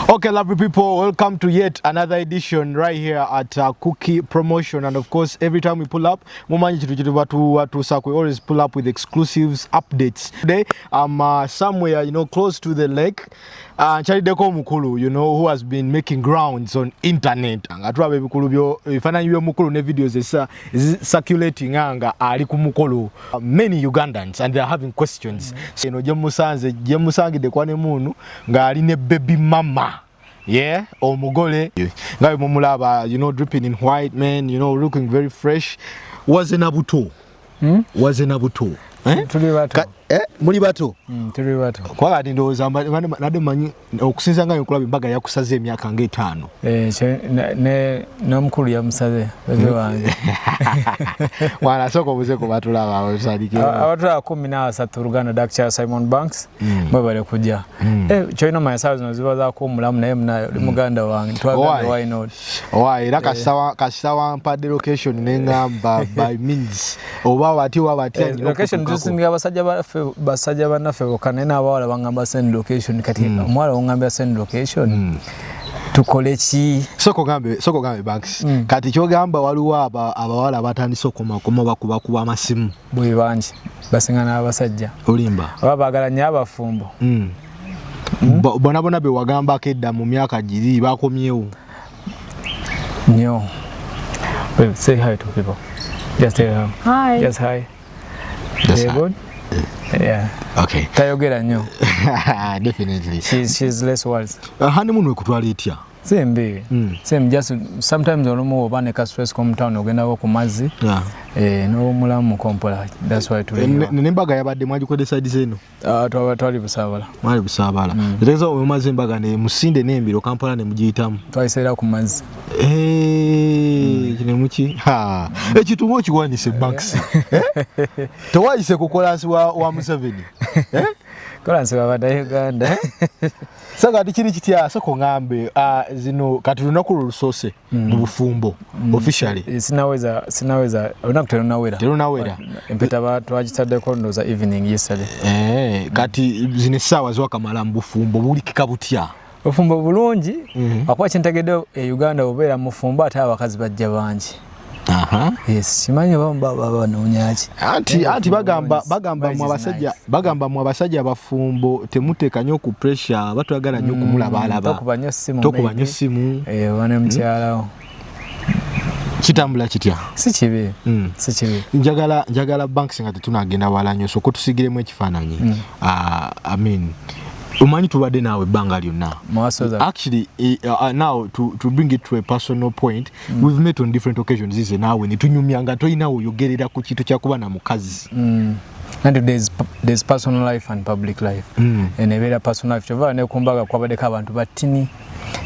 Okay, lovely people, welcome to yet another edition right here at Cookie Promotion. And of course, every time we pull up, mumanyi chitu chitu watu watu we always pull up with exclusives, updates. Today, I'm somewhere, close to the lake. Nkyaliddeko omukulu, who has been making grounds on internet. Nga tulaba ebikulu byo, ebifaananyi by'omukulu ne videos eza circulating nga ali ku mukolo. Many Ugandans and they are having questions. Eno gye musanze, gye musangidde kwa ne munu ng'ali ne baby mama. Yeah, omugole nga bwe mumulaba, dripping in white, man, looking very fresh. Waze na buto. Waze na buto. Eh? Tuli bato. Eh, muli bato. Tuli bato. Kubanga kati ndowooza nadde manyi okusinza nga nkulaba embaga yakusaze emyaka ng'etaano. Eh, n'omukulu yamusaze bebe wange. Mwana, sooka obuze ku batulaba otandike. Abatulaba 13 Luganda, Dr Simon Banks, mwebale kujja. Eh, kyolina omanya saawa zino ziba zakuwummulamu, naye munaye oli muganda wange, twagambye Why? why not. Owa era kasita wampadde location ne ŋŋamba by means oba bati oba batya Eh, nnina location okutuukako. tusingira abasajja baffe, basajja bannaffe bokka, naye n'abawala baŋŋamba send location. Kati omuwala oŋŋambya send location, tukole ki? Sooka ogambe Banks, kati kyogamba waliwo abawala abatandise okumakoma bakubakuba amasimu? Bwe bangi, basinga n'abasajja. Olimba. Oba baagala nnyo abafumbo. Bona bona be wagambako edda mu myaka giri bakomyewo? Nnyo. Wait, say hi to people. Just say hi. Hi. Just hi. Just You hi. good? Yeah. Okay. Tayogera nnyo. Definitely. She's less words. Honeymoon wekutwala etya? Si mbi. Same, just sometimes olumu oba ne ka stress ko town, ogendako ku mazzi. Eh, n'owummulamu kompola. That's why tuli here. Nembaga yabadde mwagikodde side zeno? Ah, twaba twali Busaabala. Mwali Busaabala. Etegeeza omaze embaga ne musinde n'embiro Kampala ne mugiyitamu? Twayiseera ku mazzi. Eh, kino muki ha ekitumu okiwanise, Banks. Eh? Tewayise ku kolansi wa Museveni, eh? Kolansi babadde Uganda. So kati kiri kitya? Soko ŋŋambe, ah, zino kati lunaku lwo lusoose mu bufumbo officially? Eh, sinaweza olunaku terunawera. Terunawera. Empeta twagitaddeko ndowooza evening yesterday. Eh, kati zino essaawa ziwakamala mu bufumbo bulikika butya? Obufumbo bulungi, akuba kyentegedde e Uganda obeera mufumbo ate abakazi bajja bangi. Yes, simanyi oba baba banoonyaki. Anti bagamba mu abasajja, bagamba mu abasajja abafumbo temuteeka nnyo ku pressure, batwagala nnyo okumulabalaba. Tokuba nnyo ssimu. Tokuba nnyo maybe. ssimu. Eh, oba ne mukyalawo. Kitambula kitya? Si kibi. Si kibi. Njagala Banks, nga tetunagenda wala nnyo, sooka tusigiremu ekifaananyi. Ah, I mean, omanyi tubadde naawe ebbanga lyonna. Mwasoza. Actually, now to bring it to a personal point, we've met on different occasions ize naawe ne tunyumya nga tolina weoyogerera ku kintu kyakuba na mukazi. Anti there's personal life and public life. Eno ebeera personal life, kyova ne ku mbaga kwabaddeko abantu batini.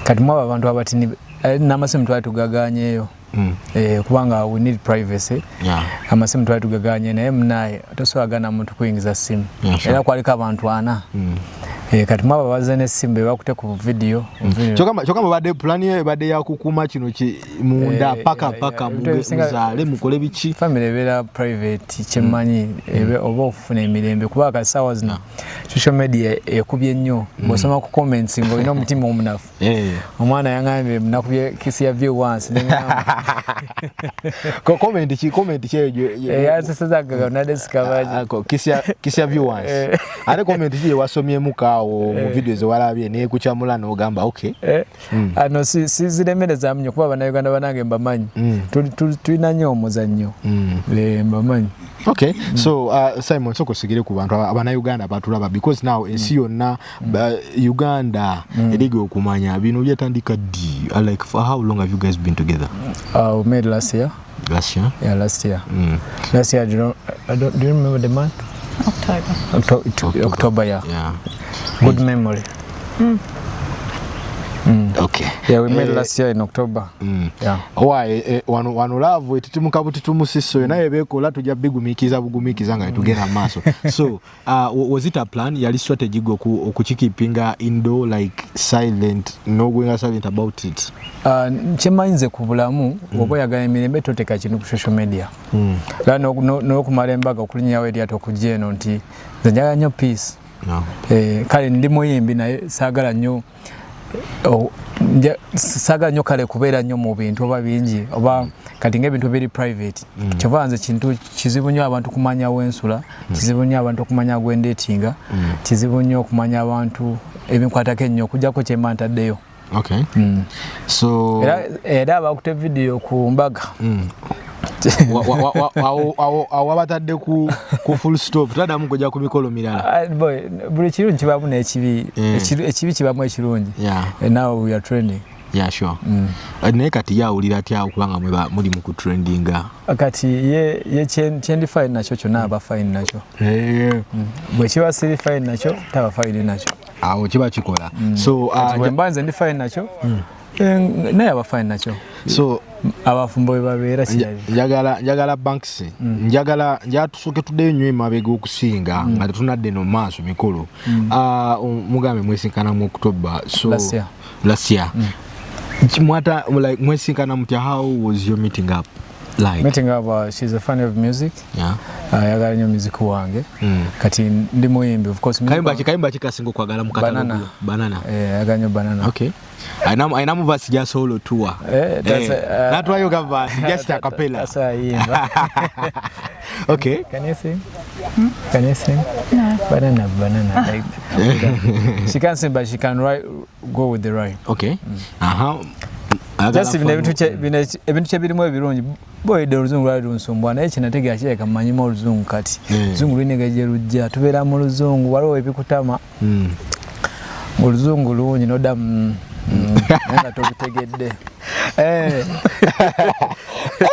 Kati mwabo abantu abatini, eh, n'amasimu twali tugaganyeeyo. Eh, kubanga we need privacy. Amasimu twali tugaganye, naye munaye tosobola gana muntu kuyingiza simu. Era kwaliko abantu ana. Eh, kati mwabo bazze n'essimu be bakute ku video. Kyokka mubadde pulani yo ebadde yakukuuma kino munda Eh, paka yeah, paka ebintu muzaale mukole biki? Family ebeera private, kyemmanyi oba okufuna emirembe, kuba kasaawa zino social media ekubye nnyo. Bw'osoma ku comments ng'olina omutima omunafu. Eh. Omwana yaŋambye nakubye kiss ya view once, neŋŋamba Comment ki eyo? Yanseseza gaga nadde sikabaji. Ah, kiss ya view once. Eh. Ate comment ki ewasomyemu kaawo mu video zewalabye nekukyamula n'ogamba okay? Eh, ano siziremereza nnyo kuba Bannayuganda banange mbamanyi. Tulina nnyo omuzannyo. Eh, mbamanyi. Okay, so Simon, sooka osigire ku bantu abannayuganda abatulaba, because now ensi yonna Uganda eriga okumanya bino byatandika ddi. Like, for how long have you guys been together? We made last year. Last year? Yeah, last year. Last year, I don't, do you remember the month? October. October, October, yeah. Good memory. Okay. Yeah, we met Eh, last year in October. Yeah. Why, eh, wano love etutumuka bututumusiso yonna yebeekola, tujja bigumiikiza bugumiikiza nga tugenda mu maaso. So was it a plan, yali strategy gwe okukikeepinga indoor, like silent, nogoinga silent about it? Kyemmanyi nze ku bulamu, oba oyagala emirembe, toteeka kintu ku social media. Era n'okumala embaga okulinyawo eryato okujja eno, nti nze njagala nnyo peace. No. Eh, kale ndi muyimbi, naye saagala nnyo Oh, saagala nnyo kale kubeera nnyo mu bintu oba bingi oba kati ngaebintu biri private. Kyova nze kintu kizibu nnyo abantu kumanya wensula, kizibu nnyo abantu okumanya gwendeetinga, kizibu nnyo okumanya abantu ebinkwatako ennyo okujjako kyemba ntaddeyo. Okay. So era abakute video ku mbaga. Awo wabatadde ku full stop, taddamu kujja ku mikolo mirala. Ah, boy, buli kirungi kibamu n'ekibi. Ekibi kibamu ekirungi. And now we are trending. Yeah, sure. Naye kati yawulira atya okubanga muli mu kutrendinga? Kati ye kyendi fine nakyo kyonna aba fine nakyo. Bwe kiba siri fine nakyo, taba fine nakyo. Awo kiba kikola. So Kati bwe mba nze ndi fine nakyo, naye aba fine nakyo. So abafumbo bwe babeera kirabi. Njagala Banks, njagala tusooke tuddeyo nnyo emabega okusinga nga tetunadde no maaso mikolo. Ah, mugambe mwesinkana mu October, so Last year. Last year. Mwata like mwesinkana mutya? How was your meeting up like? Meeting up, she's a fan of music. Ayagala nnyo music wange. Kati ndi muyimbi, of course music Kayimba ki kasinga okwagala mu Banana. catalogue? Banana. Ayagala nnyo Banana. Okay, ayinamu verse gy'asobola otuwa? That's, Natwayo ga verse, just a cappella. That's ayimba. Okay. Can you sing? Can you sing? No. Banana, banana. Like that. She can't sing, but she can write, go with the rhyme. Okay, aha. Just bino ebintu bino ebintu kye birimu ebirungi, boyedde oluzungu lwali lunsumbwa, naye kinategeera kireka mmanyimu oluzungu kati. Oluzungu lulina engeri gye lujja, tubeera mu luzungu, waliwo ebikutama oluzungu lungi nodda naye nga tobitegedde.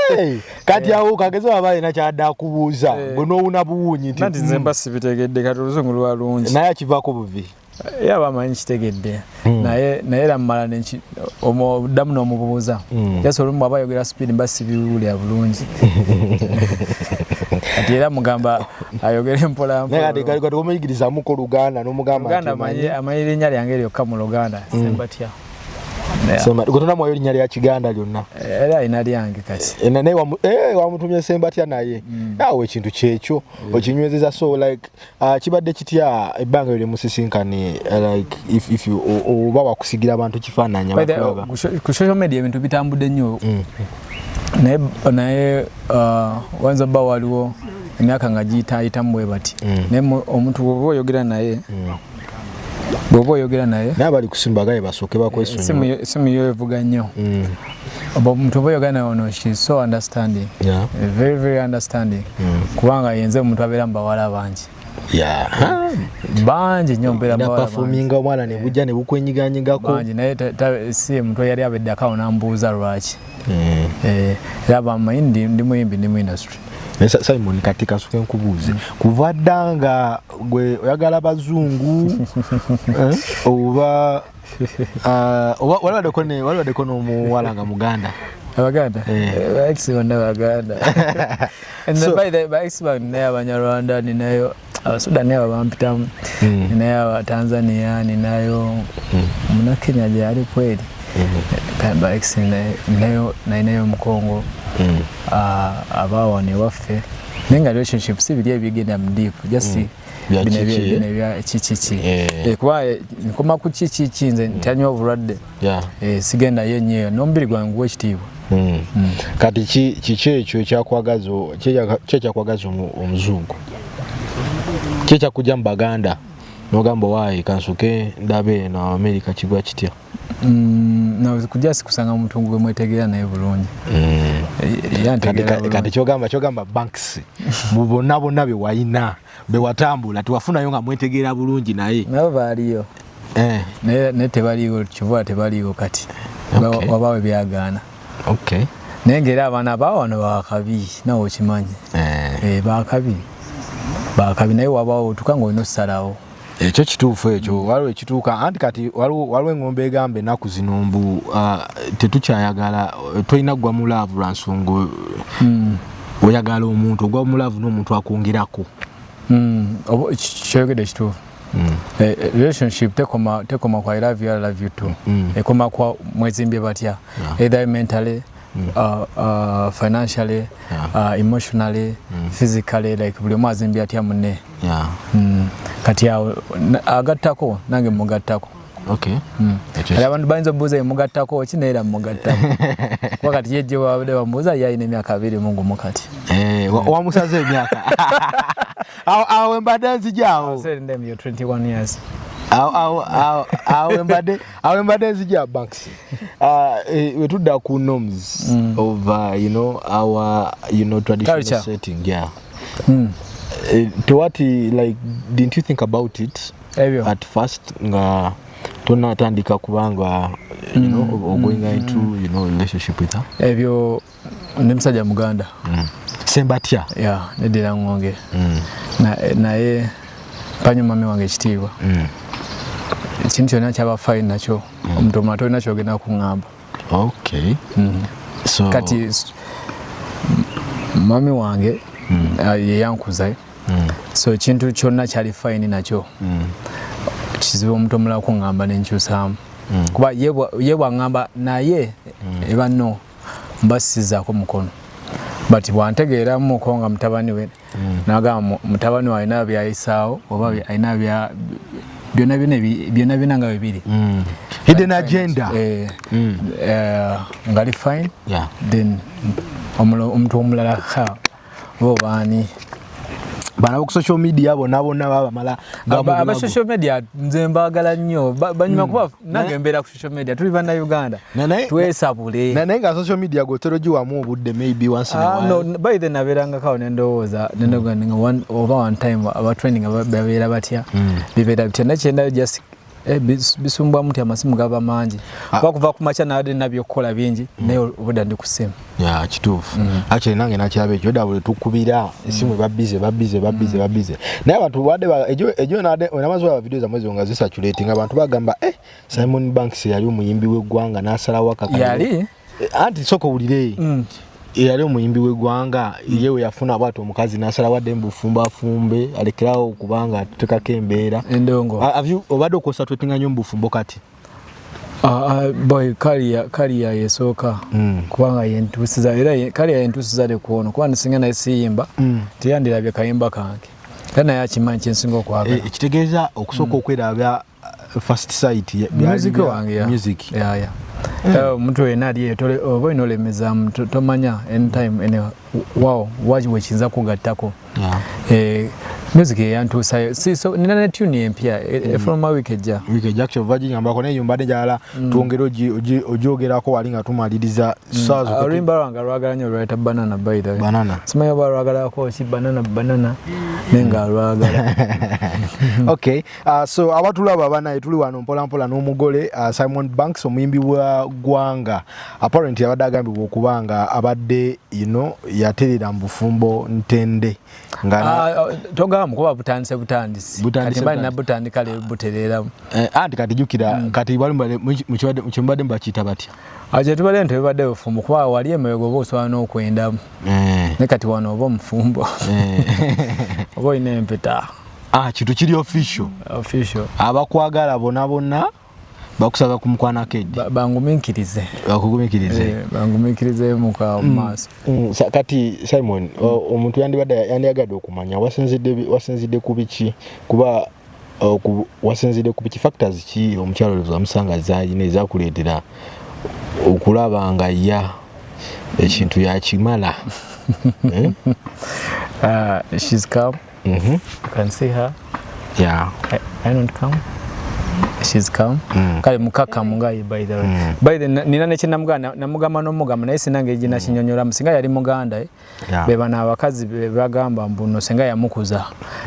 Hey, kati awo kagezi waba alina kyadde akubuuza, gwe n'owuna buwunyi nti Nanti nze mba sibitegedde, kati oluzungu luba lungi. Naye akivaako buvi. Ye aba amanyi kitegedde, naye era mmala oddamu n'omubuuza. Just olumu bw'aba ayogera speed mba sibiwulira bulungi, kati era mugamba ayogere mpola. Naye kati mpola. Kati omuyigirizamuko Luganda n'omugamba Luganda nti amanyi erinnya lyange lyokka mu Luganda, Sembatya. Yeah. Gwe tonamuwayo linnya lya Kiganda lyonna? Era alina lyange kati. Naye wamutumye Sembatya, naye awo ekintu kyekyo okinywezeza. So like kibadde kitya ebbanga lye musisinkane, like if you oba wakusigira abantu kifaananyi By the- abatulaba? Ku social media ebintu bitambudde nnyo, naye wayinza obba waliwo emyaka nga giyitaayitamu bwe bati, naye omuntu bw'oba oyogera naye, bw'oba oyogera naye Naye abali kusimbagaye basooke bakwesonyiwa. Esimu yo evuga nnyo. Oba omuntu oba oyogera naye ono, she is so understanding. Very very understanding, kubanga yenze omuntu abeera mu bawala bangi, bangi nnyo, mbeera mu bawala bangi. Naperforminga omwana ne bujja ne bukwenyiganyigako. Bangi, naye si omuntu eyali abeddeko awo nambuuza lwaki. Era bamanyi ndi muyimbi, ndi mu industry. Naye Simon, kati kasuke nkubuuze, kuva dda nga gwe oyagala bazungu, eh, oba oba wali waddeko n'omuwala nga Muganda? Abaganda? Eh. Ba ex bonna Baganda. And then by the ba ex bange, ninayo Abanyarwanda, ninayo Abasudan, nayo bampitamu, ninayo Abatanzania, ninayo Munakenya gyali kweri. Ba ex ninayo, ninayo Omukongo, abaawano ewaffe, naye nga relationship si biri ebigenda mu deep, just Bya bino kiki, eh? bino ebya kikiki. Eh. Kuba nkoma ku kikiki, nze ntanywa obulwadde. Sigendayo nnyo eyo n'omubiri gwange guwa ekitiibwa. Kati kiki ekyo ekyakwagaza ki ekyakwagaza omuzungu? Ki ekyakujja mu Baganda nogamba, waayi kansuke ndabe eno Amerika kigwa kitya? No, kujja si kusanga muntu gwe mwetegeera naye bulungi. Yantegeera bulungi. Kati kyogamba Banks, mu bonna bonna be wayina be watambula, tewafunayo nga mwetegeera bulungi naye? Nabo baaliyo. Naye tebaliiwo, kivuba tebaliiwo kati. Wabaawo ebyagaana. Naye ng'era abaana baawano bakabi, nawe okimanyi. Bakabi bakabi, naye wabaawo otuuka ng'olina ossalawo. Ekyo kituufu, ekyo waliwo ekituuka anti kati waliwo eŋŋombe egamba ennaku zino mbu tetukyayagala, tolina kugwa mu love lwa nsonga oyagala omuntu, ogwa mu love n'omuntu akwongerako. Oba kyogedde kituufu. Relationship tekoma kwa "I love you, I love you too". Ekoma kwa mwezimbye batya, either mentally, financially, emotionally, physically, like buli omu azimbye atya munne. Kati awo agattako nange mugattako. Okay. Kati abantu bayinza obuuza emugattako ki, naye era mugattako, kuba kati ye gye babadde bamubuuza, ye alina emyaka 21 kati. Eh, wamusaze emyaka. Awo mbadde nzijaawo. Said them you're 21 years. Awo mbadde nzija, Banks. Wetudda ku norms of our traditional Culture. setting, yeah. Tewati, like, didn't you think about it Ebyo at first nga tonatandika, kubanga or going into relationship with her? Ebyo ndi musajja muganda. Sembatya. Ya, neddira ŋŋonge. Naye mpanyo mami wange ekitiibwa. Ekintu kyonna kyaba fine nakyo, omuntu omulala tolina kyogenda kuŋŋamba. Okay, so Kati mami wange yeyankuza, so ekintu kyonna kyali fine nakyo. Kizibu omuntu omulala kuŋŋamba nenkyusaamu, kuba ye bwaŋŋamba naye eba no mba sizaako mukono, but bwantegeeramuko nga mutabani we, nagamba mutabani we alina byayisaawo oba alina byonna byonna byonna byonna nga bwe biri. Hidden agenda. Eh, ngali fine. Then omuntu omulala ha bo baani? Bana ku social media bonna bonna baba bamala. Aba social media nze mbaagala nnyo. Banyuma kuba nange mbeera ku social media, tuli bannayuganda, twesabule. Naye nga social media gotera ogiwamu obudde maybe once in a Ah, while? no, by then nabeerangako awo nendowooza, nendowooza nga oba one time aba training babeera batya, bibeera bitya, naye kyendayo just bisumbwamu nti amasimu gaba mangi, kuba kuva ku makya nabadde nabyokukola bingi, naye obudde ndi ku ssimu. Ya, kituufu. Actually nange nakiraba ekyo dda, buli tukubira esimu babize babize babize babize, naye abantu badde ejo namaze olaba video zammwe ezo nga zisaturating, abantu bagamba, eh, Simon Banks yali omuyimbi w'eggwanga n'asalawo akakadde. Yali? Eh, anti sooka owulire. Yali omuyimbi w'eggwanga, ye we yafuna bwati omukazi n'asalawo adde mu bufumbo, afumbe, alekerawo okubanga atutekako embeera. Endongo. Ah, obadde oconcentratinga nnyo mu bufumbo kati? Ah, ah, boy, career yesooka, kubanga yentuusiza, era career yentuusiza lekuono, kuba nisinga naye siyimba, teyandirabye kayimba kange, era naye akimanyi kyensinga okwagala. Eh, ekitegeeza okusooka okweraba first sight Music wange, ya. Music. Ya. Omuntu yenna ali eyo, oba olina olemezaamu, tomanya anytime any wow waki wekiyinza kugattako. Eh, music yeyantuusayo. Si, so nina ne tune empya efuluma week ejja. Wiiki ejja. Actually vagingambako naye mbadde njagala twongere ogyogerako wali nga tumaliriza saa zo. Oluyimba lwange lwagala nnyo, lwayita Banana, by the way. Banana. Simanyi oba lwagalako ki, banana banana, naye nga lwagala. Okay, so abatulaba banaye, tuli wano mpola mpola n'omugole Simon Banks, omuyimbi wa ggwanga. Apparently abadde agambibwa okuba nga abadde yaterera mu bufumbo ntende nga Ah, ah, togamba kuba butandise butandisi. Butandise. Kati mba nina Butandisi. butandika leero butereeramu. Eh, anti kati jjukira kati bali mukibadde mubakiyita batya? Awo tubadde nti bibadde bufumbo, kuba wali emabega oba osobola n'okwendamu, naye kati wano oba omufumbo oba olina empeta. Ah, kintu kiri official. Official. Abakwagala bonna bonna bakusaba ku Mukwano Arcade. Bangumiikirize. Bakugumiikirize. Eh, bangumiikirizeemuka mu maaso. Kati Simon, omuntu yandibadde yandiyagadde okumanya wasinzidde ku biki, kuba wasinzidde ku biki, factors ki omukyalo olowooza wamusanga zaalina ezakuleetera okulaba nga ya ekintu yakimala? Eh? She's calm. You can see her. I don't come. She's calm. Kale mukakamu nga ye, by the way. By the nina ne kyenamugamba, namugamba n'omugamba, naye singa ngeri gye nakinyonnyolamu, singa yali muganda, eh, be bano abakazi be bagamba mbu no singa yamukuza,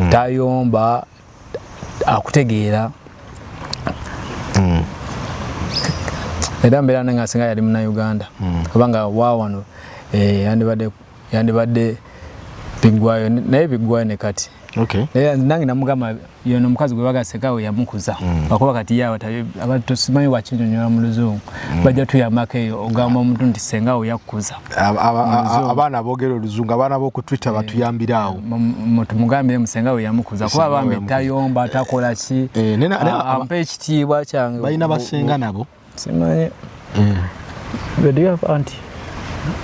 tayomba, akutegeera. Era mbeera nange singa yali munnayuganda oba nga wa wano, eh, yandibadde biggwayo, naye biggwayo ne kati. Naye nange namugamba yono omukazi gwe bagaseka we yamukuza, akuba kati ye abatusimanyi wakinyonyola mu luzungu, bajja tuyambako eyo ogamba omuntu nti senga we yakkuza. Abaana boogera oluzungu, abaana b'oku Twitter batuyambire awo. Tumugambire musenga we yamukuza, kuba Senga we bambi yamukuza. tayomba, takola ki. Eh, Ampa ekitiibwa kyange. Balina basenga nabo? Simanyi. But do you have auntie?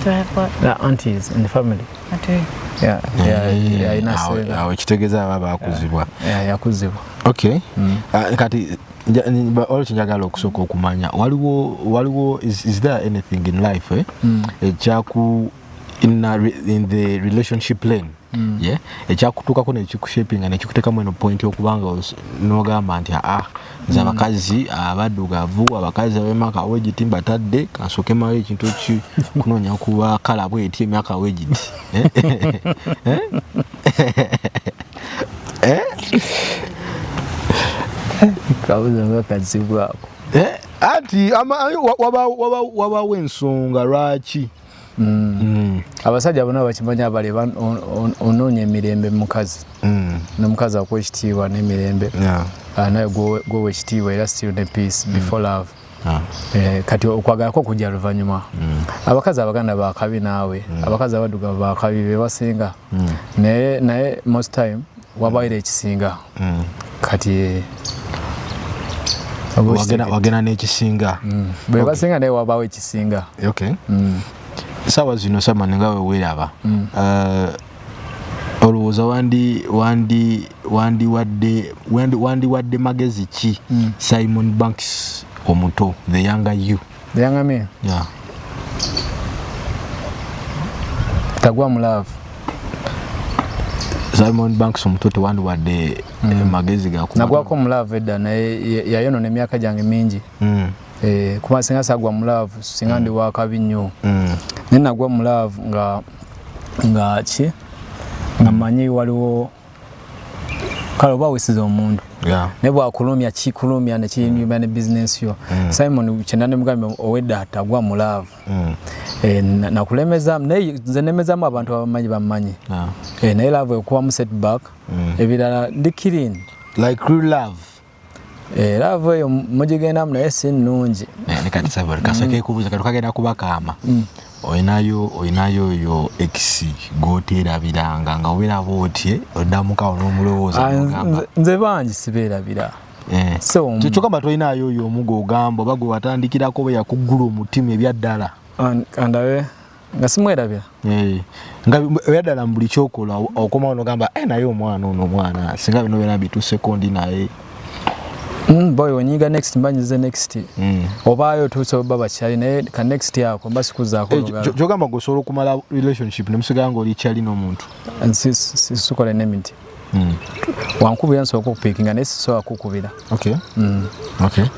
Do I have what? The aunties in the family. I do. Yeah, alina Awo senga. awo ekitegeeza aba bakuzibwa. Yeah, yakuzibwa. Okay. Kati olwo kyenjagala okusooka okumanya, waliwo is there anything in life, eh? Ekyaku in the relationship lane, yeah, ekyakutuukako nekikushapinga, nekikuteekamu eno point okubanga n'ogamba nti, aa, nze abakazi abaddugavu, abakazi ab'emyaka wegiti mbatadde, kansooke malayo ekintu eki kunoonya kuba kala bweti, emyaka wegiti, eh? Eh? Kabuzo nga kazibu ako. Eh, anti wabawo ensonga lwaki. Abasajja bonna bakimanyi, abali onoonya emirembe mukazi, n'omukazi akuwa ekitiibwa n'emirembe. Ah, naye gwowa ekitiibwa, era still ne peace before love. Eh, kati okwagalako kujja luvannyuma. Abakazi Abaganda bakabi naawe, abakazi abaddugavu bakabi, be basinga, naye most time wabaire ekisinga. Kati oba okitegedde. Wagenda n'ekisinga. Bwe basinga, naye wabaawo ekisinga. Okay. Saawa zino, Simon, nga weweeraba, olowooza wandiwadde magezi ki Simon Banks omuto, the younger you? The younger me? Yeah. Tagwa mu love. Simon Banks omuto tewandiwadde magezi gakuwa? Nagwako mu love edda, naye yayonona emyaka gyange mingi. Eh, kuba singa sagwa mu love, singa ndi wakabi nnyo. Naye nagwa mu love nga ki, nga manyi waliwo kale oba wesiza omuntu, naye bwakulumya, kikulumya nekinyumya ne bizinesi yo. Simon kyenda nemugambye owedda tagwa mu love. Eh, nakulemeza, naye nze nemezamu abantu abamanyi bamanyi. Eh, naye love ekubamu setback. Ebirala ndi clean. Like real love? Eh, love eyo mugigendamu, naye si nnungi. Ne kati Simon, kasooke kubuuza, kati kagenda kubakaama. Olinayo oyo ex gwoteerabiranga, nga obeeraba otye, oddamukawo n'omulowooza? Ah, n'ogamba, nze bangi sibeerabira. Eh. So, Kyokamba tolinayo oyo omu gw'ogamba oba gwe watandikirako oba yakuggula omutima ebyaddala? Kandabe nga simwerabira. Eh, nga ebyaddala mu buli kyokola okomawo nogamba, "Eh, naye omwana ono, omwana singa bino byona bituuseko ndi naye." Boy, onyiga next, mba nyize next. Obaayo otuuse oba bakyali, naye ka next yako mba sikuzaako Eh, olugalo. Kyogamba gwe osobola okumala relationship nemusigala nga oli kyali n'omuntu? Sikola n'emiti. Wankubira, nsobola okupiikinga, naye sisobola kukubira. Okay.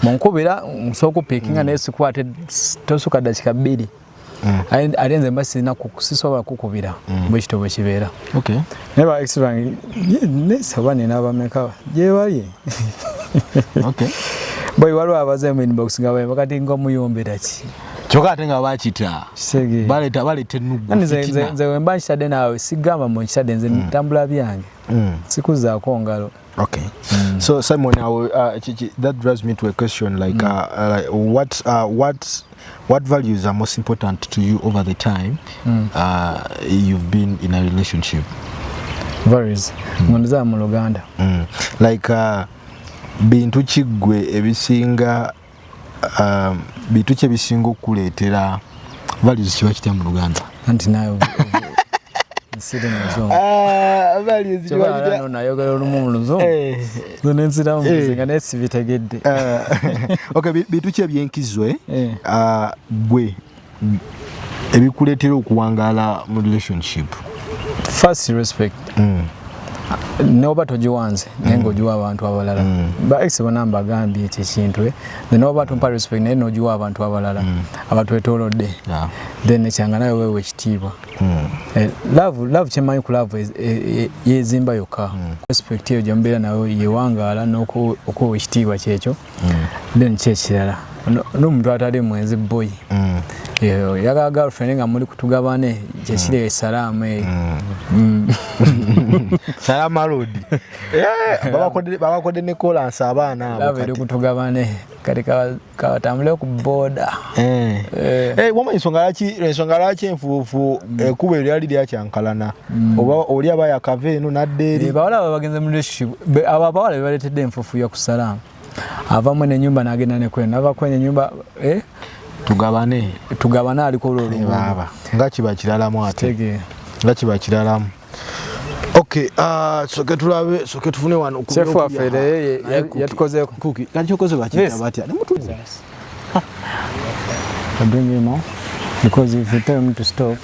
Munkubira, nsobola okupiikinga, naye sikwate, tosuka dakika 2. Ate nze mba sirina sisobola kukubira, bwe kityo bwe kibeera. Naye ba ex bange nesaba nina bameka gye bali. Boy, waliwo abaze mu inbox nga bayimba kati nga omuyombera ki? Kyokka ate nga bakita. Kitegeera. Baleeta ennugu. Nze fitina. Nze wemba nkitadde naawe, sigamba mu nkitadde, nze ntambula byange, sikuzaako ngalo. Okay. So Simon, that drives me to a question like, like what values are most important to you over the time you've been in a relationship? Varies ngondeza mu Luganda. Like bintu ki ggwe ebisinga, bintu ki ebisinga okukuleetera, values kiba kitya mu Luganda? Anti nawe nsiri mu luzungu. Values kiba kitya? Kyoba nayogera olumu mu luzungu, nze nenziramu nga naye sibitegedde. Okay, bintu ki ebyenkizo, eh? Eh. Gwe ebikuleetera okuwangaala mu relationship? First, respect. Noba togiwanze, naye ng'ogiwa abantu abalala. Ba ex bonna mbagambye ekyo ekintu, eh. Nze noba tompa respect, naye n'ogiwa abantu abalala abatwetoolodde. Then ekyanga nawe weewa ekitiibwa. Eh, love kyemmanyi ku love yezimba yokka. Respect eyo gyemubeera nayo yewangaala n'okuwa ekitiibwa kyekyo. Then kyekirala, n'omuntu atali mwenzi, boy, yagala girlfriend nga muli kutugabane, kyekiri esalaamu eyo. Salama road. Babakodde ne kolansi abaana abo. Love eri kati. kutugabane, kati kabatambule ku boda. Eh. Eh. Eh, wama ensonga lwaki enfuufu ekkubo eryo lyali lyakyankalana, oba oli aba yakava eno nadda eri? Eh, bawala abo bagenze mu relationship, abo abawala bebaleetedde enfuufu ya kusalaamu, avamu nenyumba nagenda nekweno, nava kweno enyumba, eh, Tugabane. Tugabane, aliko olwo oluguudo. Baaba nga kiba kiralamu ate. Tegeera. Nga kiba kiralamu. Okay. Okay, soke tulabe, soke tufune wano. Chef waffe yatukozeeko. Cookie kati kyokoze bakiyita batya? I bring you more because if you tell me to stop,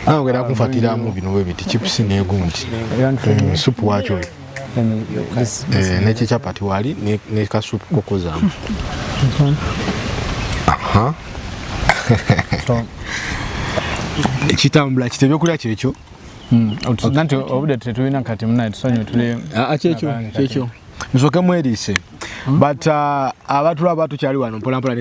Nawe ogenda kunfatiramu bino bwe biti, chips n'egundi, supu wakyo, n'ekikyapati wali ne kasupu kokozaamu. Aha. Ekitambula kiti, ebyokulya kyekyo. Nanti obudde tetulina kati, munaye tusonyiwe, tuli Kyekyo kyekyo, musooke mweriise. But abatulaba, tukyali wano mpolampola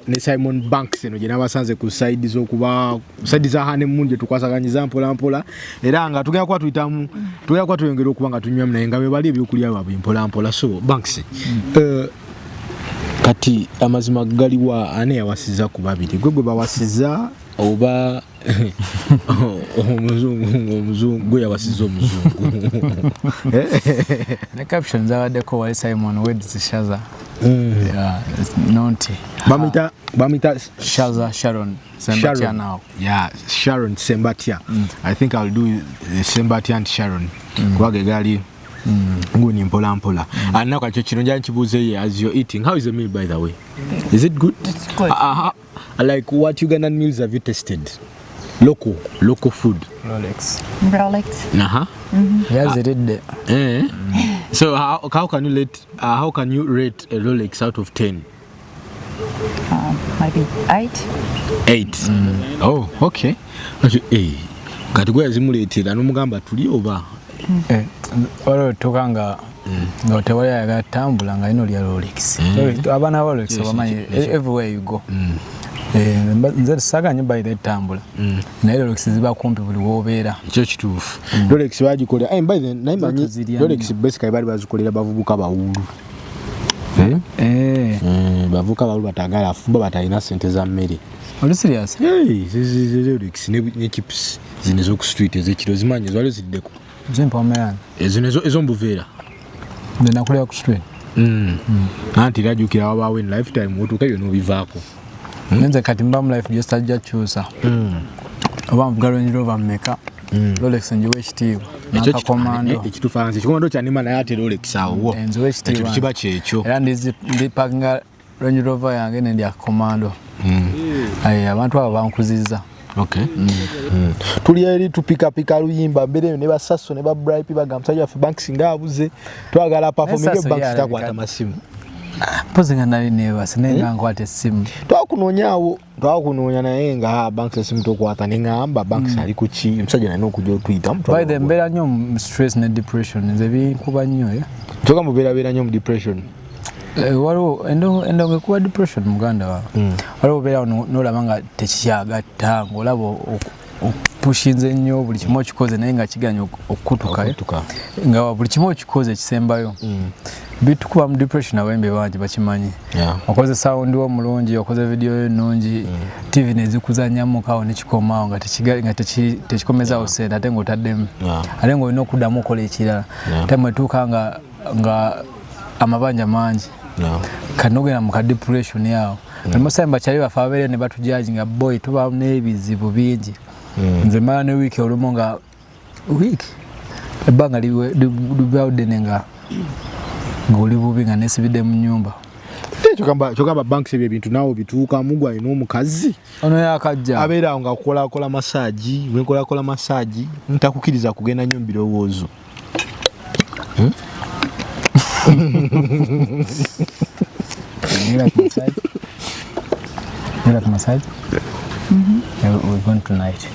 ne Simon Banks eno gye nabasanze ku side z'okuba side za honeymoon gye tukwasaganyiza mpolampola, era nga tugenda kuba tuyitamu, tugenda kuba tuyongera okuba nga tunywamu, naye nga bwe bali ebyokulya bwabwe mpolampola. So Banks, kati amazima galiwa? Ani yawasiza ku babiri? Gwe bawasiza oba omuzungu? Omuzungu gwe yawasiza omuzungu. Ne caption zabaddeko wali Simon weds Shaza. Yeah, it's not Bamita Shaza Sharon Sembatya. Sharon. Now. Yeah, Sharon Sembatya. I think I'll do the Sembatya and Sharon kuba ge gali nguni mpola mpola. And now kati kino njala nkibuuze ye, as you're eating, how is the meal, by the way? Is it good? It's good. Like, what Ugandan meals have you tasted? Local food. Rolex. Rolex. Yaziridde. Eh. So how can you rate how can you rate a Rolex out of 10? Maybe 8. 8. Oh, okay. Actually, kati gwe yazimuleetera n'omugamba tuli oba? Eh, waliwo tuuka nga tewali ayagala tambula nga alina olya Rolex. Abaana ba Rolex obamanyi, everywhere you go. Eh, nze saagala nnyo bayira etambula, naye Rolex ziba kumpi buli woobeera. Ekyo kituufu. Rolex bagikolera, by the naye manyi tuzirya. Rolex basically baali bazikolera bavubuka bawulu. Eh? Eh, Bavubuka bawulu batagala afumba, batalina sente za mmere. Oli serious? Hey, Rolex ne chips zino ez'oku street ez'ekiro zimanyi zwali ziddeko. Zimpomerana. Zino ez'omubuveera. Nze nakulira ku street. Anti era jjukira wabaawo in lifetime otuuka ebyo n'obivaako. Nze kati mba mu life gyesitajja kyusa, oba nvuga Range Rover mmeka, Rolex njiwa ekitiibwa nakakomando. Ekituufu ekikomando kyanima, naye ate Rolex awo Nziwa ekitiibwa. Ekyo kiba kyekyo. Era ndipakinga Range Rover yange nendya komando. Aye, abantu abo bankuzizza. Okay. Tuli eri tupikapika luyimba mbeera eyo ne basaso ne ba Bripe bagamba musajja waffe Banks ngaabuze, twagala performing. Sasso Banks ye takwata alabika- masimu. Mpozi nga nali neebase, naye nga nkwata essimu. Twakunoonyaawo, twakunoonya, naye nga Banks esimu tokwata, neŋŋamba Banks ali ku ki? Omusajja nalina okujja otuyita. By the mbeera nnyo mu stress ne depression, nze binkuba nnyo, eh. Kyoka mubeerabeera nnyo mu depression. Eh, waliwo endongo ekuwa depression, muganda wange. Waliwo obeerawo n'olaba nga tekikyagatta, ng'olaba opushinze nnyo, buli kimu okikoze, naye nga kiganya okukutuka, eh. Okutuka. Nga buli kimu okikoze ekisembayo, bitukuba mu depression. Abayimbi bangi bakimanyi. Okoze sound wo mulungi, okoze video yo ennungi, TV nezikuzanyamu kawo nekikomaawo nga tekikomezaawo sente, ate ng'otaddemu, ate ng'olina okuddamu okola ekirala. Time etuuka nga amabanja mangi, kati nogenda mu ka depression awo. Most bakyali baffe ababeere ne batujaji nga boy tuba n'ebizibu bingi. Nze mala ne wiiki olumu nga wiiki ebbanga libaawo ddene nga ng'oli bubi, nga nesibidde mu nyumba. Kyogamba Banks ebyo ebintu naawe bituukamu, gwe alina omukazi? Ono yakajja. Abeera awo nga akolakola massage, wenkolakola massage ntakukiriza kugenda nnyo mu birowoozo. You like massage? You like massage? Yeah, we're going tonight.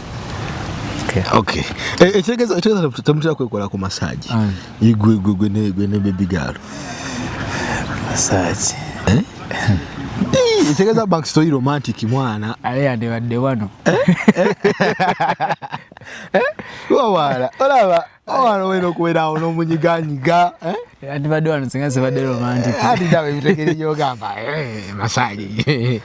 Okay. Okay. Ekitegeeza temutera kwekola ku massage? Gwe gwe gwe ne baby girl. Massage. Ekitegeeza Banks toli romantic, mwana. Ale yandibadde wano. Wawaala olaba owana olina okubeera awo n'omunyiganyiga, eh? Yandibadde wano singa sibadde romantic. Ati ndaba ebitegere gyogamba massage.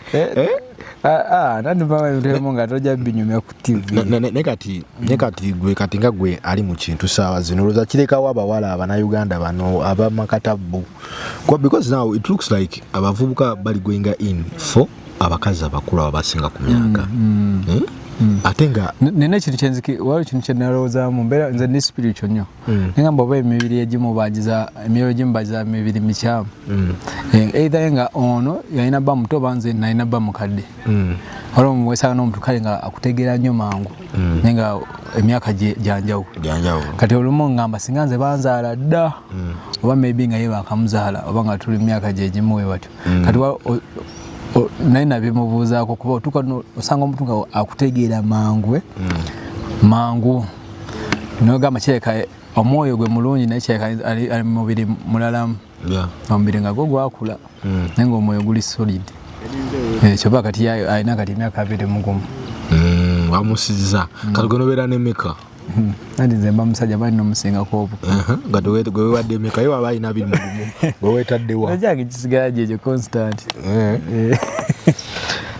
Nandibaba ebitemu nga tojja binyumya ku TV. Ne kati gwe, kati nga gwe ali mu kintu saawa zino, olowooza kirekawo abawala abannayuganda bano abamakatabu? Because now it looks like abavubuka bali going in for abakazi abakulu ababasinga ku myaka. Eh? Ate nga Nina ekintu kyenziki, waliwo ekintu kyenalowoozaamu, mbeera nze ndi spiritual nnyo. Nengamba oba emibiri egimu bagiza, emyoyo egimu bagiza mibiri mikyamu. Either nga ono yalina bba muto oba nze nalina bba mukadde. Waliwo wesanga n'omuntu kale nga akutegeera nnyo mangu, naye nga emyaka gyanjawulo. Janjawulo. Kati olumu ngamba singa nze banzaala dda, oba maybe nga ye bakamuzaala, oba nga tuli mu myaka gyegimu we batyo. Kati naye nabimubuuzaako, kuba otuuka osanga omuntu nga akutegeera mangu, mangu nogamba kireka omwoyo gwe mulungi, naye kireka ali mu mubiri mulalamu. Omubiri nga gwo gwakula, naye nga omwoyo guli solid. Kyoba kati alina kati emyaka 21. Wamusiza kati gwe nobeera nemeka? Anti nze mba musajja, balina omusingako obu. Nga gwe wewadde emeka? Ye waba alina 21, gwe weetaddewa? Ekyange kisigala gyekyo constant.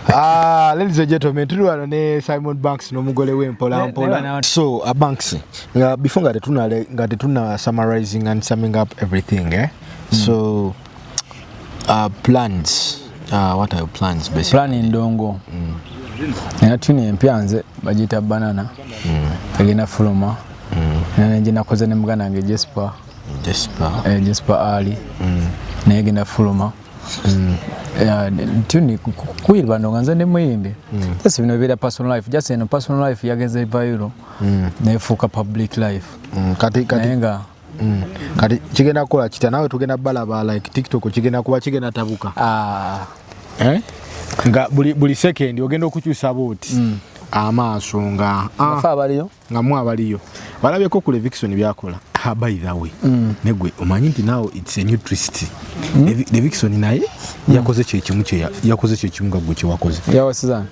Ah, ladies and gentlemen, tuli wano ne Simon Banks n'omugole we mpola mpola. So Banks, nga before nga tetuna summarizing and summing up everything, eh? So plans, what are your plans basically? Plan ndongo era tune empya nze bagiyita Banana, egenda fuluma. Era nenje nakoze ne muganda wange Jesper. Jesper. Jesper Ali, naye egenda fuluma. Tune kuyirwa nga nze ndi muyimbi. Just bino bibeera personal life, just eno personal life yagenze viral nefuuka public life. Kati Naye nga Kati kigenda kukola kitya? Naawe tugenda balaba like TikTok kigenda kuba kigenda tabuka. Ah, Eh? Nga buli second ogenda okukyusa booti amaaso nga afe abaliyo. Nga mu abaliyo balabyeko ku Levixone byakola. Ah, by the way, negwe omanyi nti now it's a new twist. Levixone naye yakoze kyekimu yakoze kyekimu nga gwe kyewakoze. Yawasizana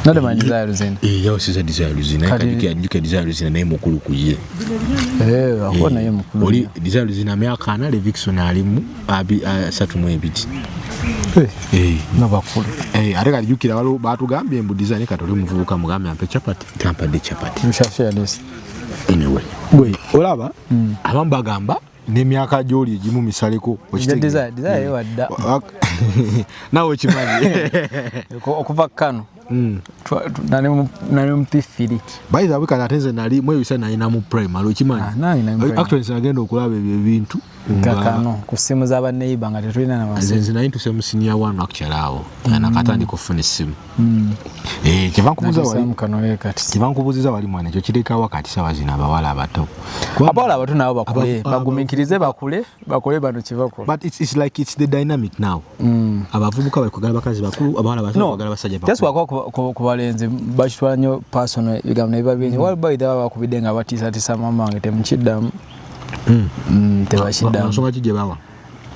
not my Desire Luzinda. Eh, yawasiza Desire Luzinda, naye kajukira Desire Luzinda naye mukulu ku ye. Eh, akuba naye mukulu. Oli Desire Luzinda myaka 40, Levixone alimu 32. Eh, Eh. no bakulu. Eh, ate kati jjukira waliwo batugambye mbu Desire kati oli muvubuka, mugambe ampe chapati, tampadde chapati. We shall share this. Anyway, gwe olaba abamu bagamba n'emyaka gy'oli egimu misaleko. Nze Desire yewadda. Naawe okimanyi. Okuva kano nali mu P3. By the way, kati ate nze nali mwebisa nalina mu primary, okimanyi? Ah, nange nali mu primary. Actually nze nagenda okulaba ebyo ebintu Kakano ku ssimu z'abaneiba nga tetulina na nze masimu. Nze nali ntuse mu senior one actually, awo nakatandika okufuna essimu. Eh, kyeva nkubuuza wali Natuusaamu kano we kati. Kyeva nkubuuziza wali mwana, ekyo kirekawa kati sawa zino abawala abato? Abawala abato nabo bakule, bagumiikirize, bakule, bakole bano kyebakola. But it's like it's the dynamic now. Abavubuka bali kwagala bakazi bakulu, abawala bato No, kwagala basajja just bakulu. wakuba ku balenzi bakitwala nnyo personal, ebigambo ne biba bingi. Waliwo bayita baba bakubidde nga batiisatiisa mama wange, temukiddamu. Tebakiddamu. Nsonga ki gye bawa?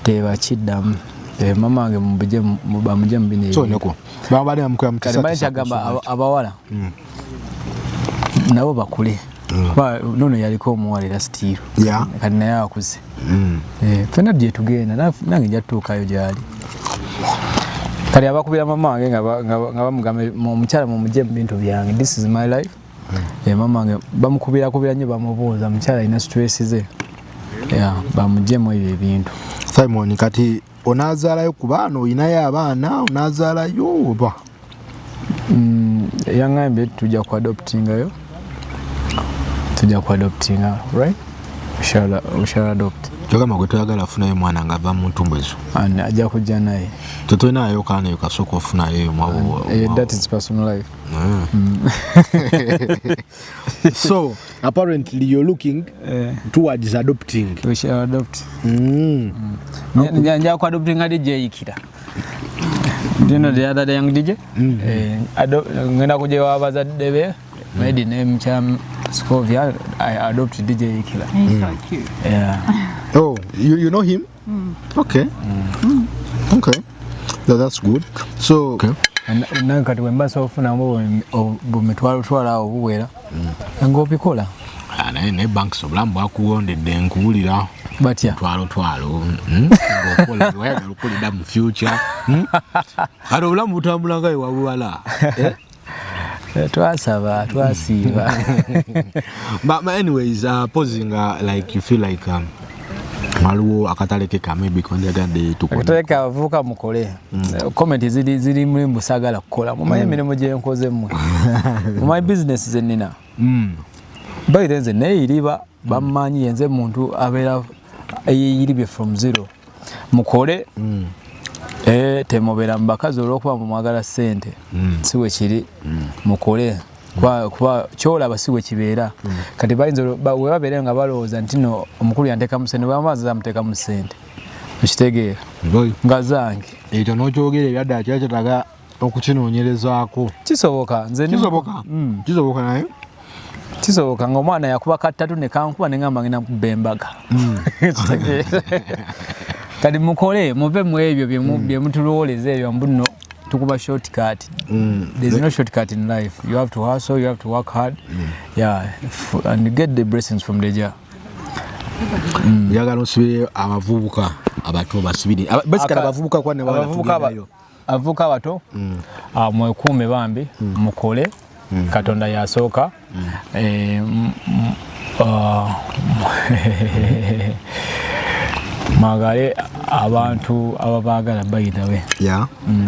Tebakiddamu. Eh, mama wange mubije bamugye mu bino So ebintu. neko babadde bamukola Kati mbaye mutiisatiisa. kyagamba abawala nabo bakule, kuba nono yaliko omuwala era still kati naye akuze. Eh, ffenna gye tugenda nange nja tutuukayo gyali. Kati abakubira mama wange nga bamugamba, "Omukyala mumugye mu bintu byange, this is my life." Eh, mama wange bamukubirakubira nnyo, bamubuuza, mukyala alina stress ze. Yeah, bamugyemu ebyo ebintu. Simon, kati onaazaalayo ku baana? Oyinayo abaana? Onaazaalayo oba? Yaŋŋambye tujja ku adoptingayo, tujja ku adoptinga, right? We shall adopt. Kyogamba gwe toyagala afunayo mwana nga ava mu ntumbu ezo? And ajja kujja naye. Tetolinayo kaana eyo kasooka ofunayo eyo mwabo? Eh, that is personal life. So apparently you're looking towards adopting. We shall adopt. Nja ku adoptinga DJ Ikira. Do you know the other young DJ? Eh, ngenda kujja wa bazadde be maybe ne mukyala Scovia. I adopt DJ Ikira. He's so cute. Yeah. Oh, you know him? Okay. Okay. That's good. So, okay. Nange kati bwe mba ofunamu bumitwalo twala awo buwera ng'obikola. Ah, naye Banks, obulamu bwakuwondedde, nkuwulira. Batya? Twalo twalo, ng'okola wayagala okukolera mu future. Kati obulamu butambula nga wewabubala. Eh, twasaba twasiiba. But anyways, pausing, like you feel like Waliwo akatale ke kamebi kondyagadde tukole. Akatale ke abavubuka mukole. Comment ziri muri mbusagala kukola. Mumanyi emirimu gye nkoze mmwe. Mumanyi business ze nnina. By then nze neeyiriba bammanyi yenze muntu abeera eyeyiribye from zero. Mukole. Temubeera mu bakazi olw'okuba mumwagala ssente. Si bwe kiri. Mukole. Kuba kyolaba si bwe kibeera. Kati bayinza we babeera nga balowooza nti no omukulu yanteekamu ssente, bw'amaze amuteekamu ssente. Okitegeera? Nga zange. Ekyo n'okyogera ebyaddala kiba kyetaaga okukinoonyerezaako. Kisoboka. Nze Kisoboka. Kisoboka naye. Kisoboka ng'omwana yakuba kattatu ne kankuba ne ngamba ngenda kukuba embaga. Kitegeera? Kati mukole muve mu ebyo bye mutulowooleza ebyo mbu nno tukuba shortcut. There's no shortcut in life. You have to hustle, you have to work hard. Yeah, and get the blessings from the Jah. Njagala osibire abavubuka abato basibire. Basically abavubuka kwa ne bawala tugendayo. Abavubuka abato, mwekuume bambi, mukole. Katonda yasooka. Mwagale abantu ababaagala by the way.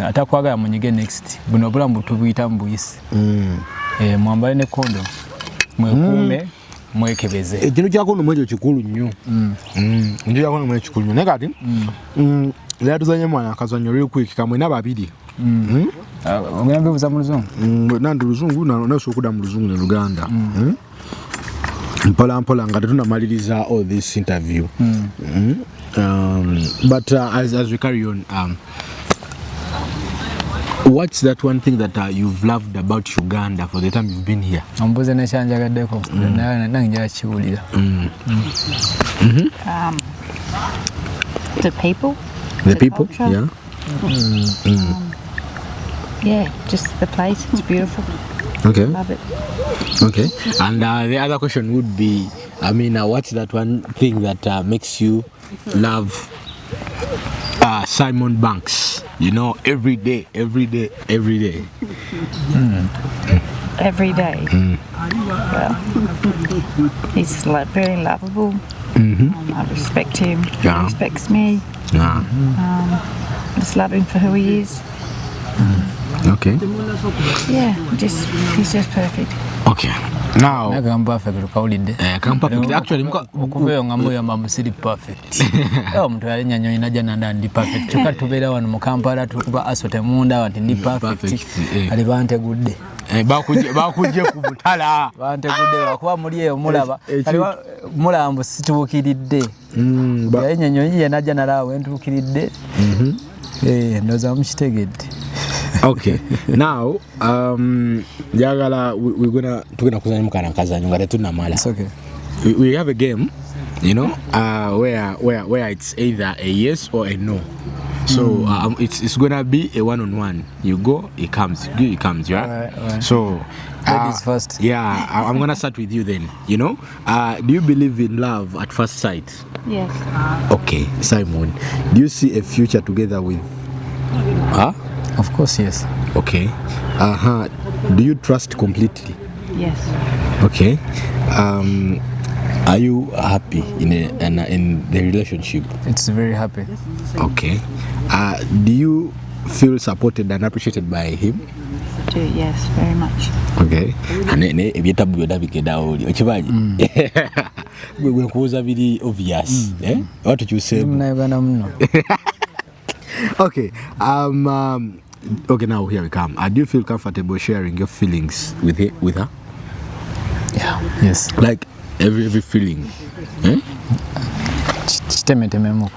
Atakwagala munyige next. Buno obulamu tubuyita mu buyisi. Mwambale ne condom. Mwekuume, mwekebeze. Ekintu kya condom ekyo kikulu nnyo. Ekintu kya condom ekyo kikulu nnyo. Naye kati, leero tuzanye mwana akazannyo real quick kamwena babiri. Ogenda mbibuuza mu Luzungu? Nandi Luzungu, nasobola okudda mu Luzungu ne Luganda. Mpola mpola nga tetunamaliriza all this interview. But as we carry on, what's that one thing that you've loved about Uganda for the time you've been here? Ombuuze nekyanjagaddeko. Nange njagala kiwulira. The people. The people, culture. Yeah. Yeah, just the place. It's beautiful. Okay. Love it. Okay. And the other question would be, what's that one thing that makes you love Simon Banks? You know, every day, every day, every day. Every day. Well, he's very lovable. I respect him. He respects me. Just love him for who he is. Okay. Yeah, he's just perfect. Okay. Now, Nagamba perfect tukawulidde. Kam perfect. Actually, okuva eyo nga muyamba mbu siri perfect. Omuntu yali nnyonyi najja nanda ndi perfect. Kyokka tubeera wano mu Kampala tukuba aso temundaba nti ndi perfect. Perfect. Ali bantegudde. Bakujje ku butala. Bantegudde lwakuba muli eyo mulaba. Kali mulaba mbu situukiridde. Yali nnyonyi ye najja nalaba we ntuukiridde. Ndowooza mukitegedde. Okay. Now, njagala we gonna tugenda kuzanya mukana kazanyo nga tetunnamala. It's okay. We have a game, where it's either a yes or a no. So, it's going to be a one-on-one. You go, it comes. You go, it comes. Yeah. All right, all right. So, Ladies first. Yeah, I'm going to start with you then. Do you believe in love at first sight? Yes. Okay, Simon, do you see a future together with? Huh? Of course, yes. Okay. Do you trust completely? Yes. Okay. Are you happy in the relationship? It's very happy. Okay. Do you feel supported and appreciated by him? I do, yes, very much. Okay. Ne, ne, ebyetabu byonna bigenda oli. Okimanyi? Gwe, gwe nkubuuza biri obvious. Oba tukyuseemu? Munnayuganda muno. Okay. Okay, now here we come. Do you feel comfortable sharing your feelings with her? Yeah. Yes. Like every feeling. Kitemetememu.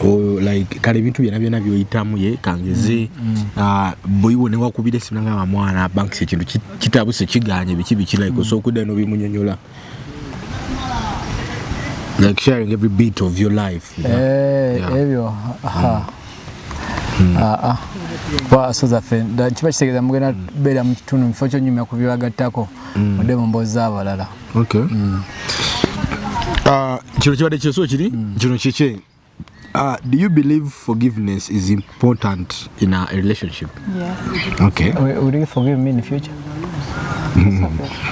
Oh, like kale ebintu byonna byonna by'oyitamu ye kangeze, bwe ne wakubira essimu n'agamba mwana Banks ekintu kitabuse kiganye biki biki like osobola okudda n'obimunyonnyola. Like sharing every bit of your life. You know? Yeah. Ebyo, aha. Kwa so zaffe, kiba kitegeeza mugenda beera mu kitundu mu kifo ky'onyumya ku byebagattako, mudde mu mboozi z'abalala. Okay. Kino kibadde kyeso kiri? Kino kiki? Do you believe forgiveness is important in a relationship? Yeah. Okay. Will you forgive me in the future?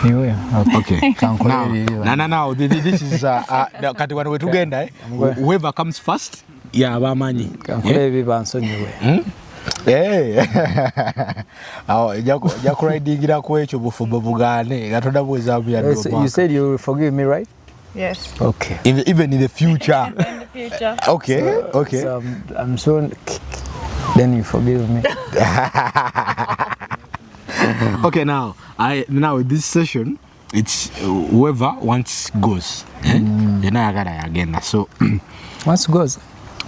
Iwe. Okay. Kankole Now, ebiri. now, this is kati wano wetugenda, eh? Whoever comes first yaba amanyi. Kankole ebi bansonyiwe. Eh. Awo ejja kuridingira ku ekyo bufumbo bugaane nga tonabuwezaamu yadde So you omwaka. said you will forgive me, right? Yes. Okay. Even in the future. In the future. Okay. So I'm soon, then you forgive me. Okay, now this session, it's whoever wants goes. Eh? Yena ayagala yagenda. So Once goes.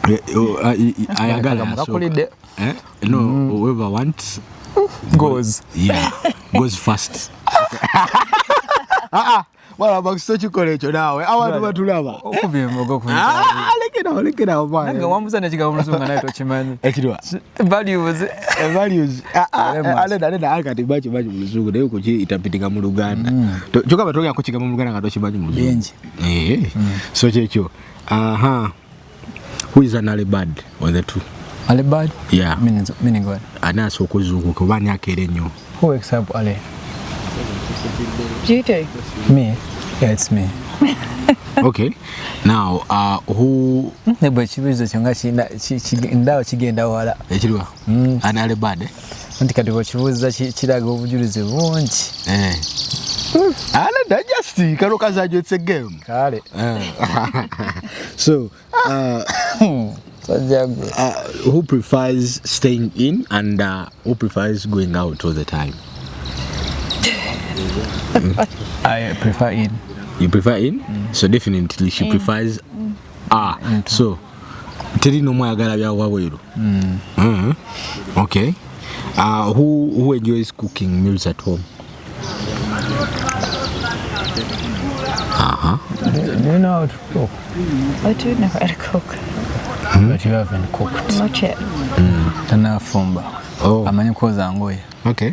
ayagala yasooka. Kakulidde. Eh? No, whoever wants Goes. Yeah, goes first. Ah, ah, wala bakisito kikola ekyo naawe abantu batulaba. Okubye embogo ku. Ah, lekerawo lekerawo Nange mwana. wambuza n'ekigambo mu Luzungu naye tokimanyi. Ekiriwa? Values. Values. Ah, ah, Lemons. alenda alenda akati bachi bachi mu Luzungu naye kukiyitapitika mu Luganda. Kyokka batogera ku kigambo mu Luganda nga tokimanyi mu Luzungu. Bingi. Eh. So kyekyo. Aha. Who is an early bird on the two? Early bird? Yeah. Meaning what? Ani asooka ozuukuka oba ani akeera ennyo? Who wakes up early? You do. Me? Yeah, it's me. Okay. Now, who Ne bwe ekibuuzo kyo nga ndaba kigenda wala. Ekiriwa? Ani early bird? Eh? Anti kati bw'okibuuza kiraga obujulizi bungi. Eh. Alenda just kano kazanyo, it's a game. Kale. So, Sajja gwe. Who prefers staying in and who prefers going out all the time? I prefer in. You prefer in? So definitely she prefers ah. So teri n'omu ayagala bya wabweru. Okay. Who enjoys cooking meals at home? Do you know how to cook? I do know how to cook. But you haven't cooked. Not yet. Tannafumba. Oh. Amanyi kwoza ngoye. Okay.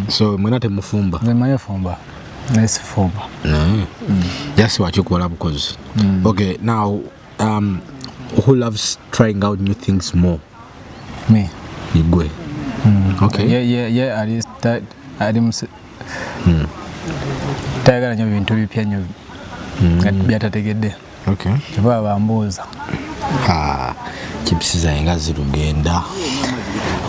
So mwena temufumba. Nze mmanyi ofumba. Naye sifumba. Just wakikola bukozi. Okay, now who loves trying out new things more? Me. Igwe. Okay. Ye ali ali tayagala nnyo bintu bipya nnyo nga byatategedde. Okay. Kyova bambuuza. Ha, chips zange nga zirugenda.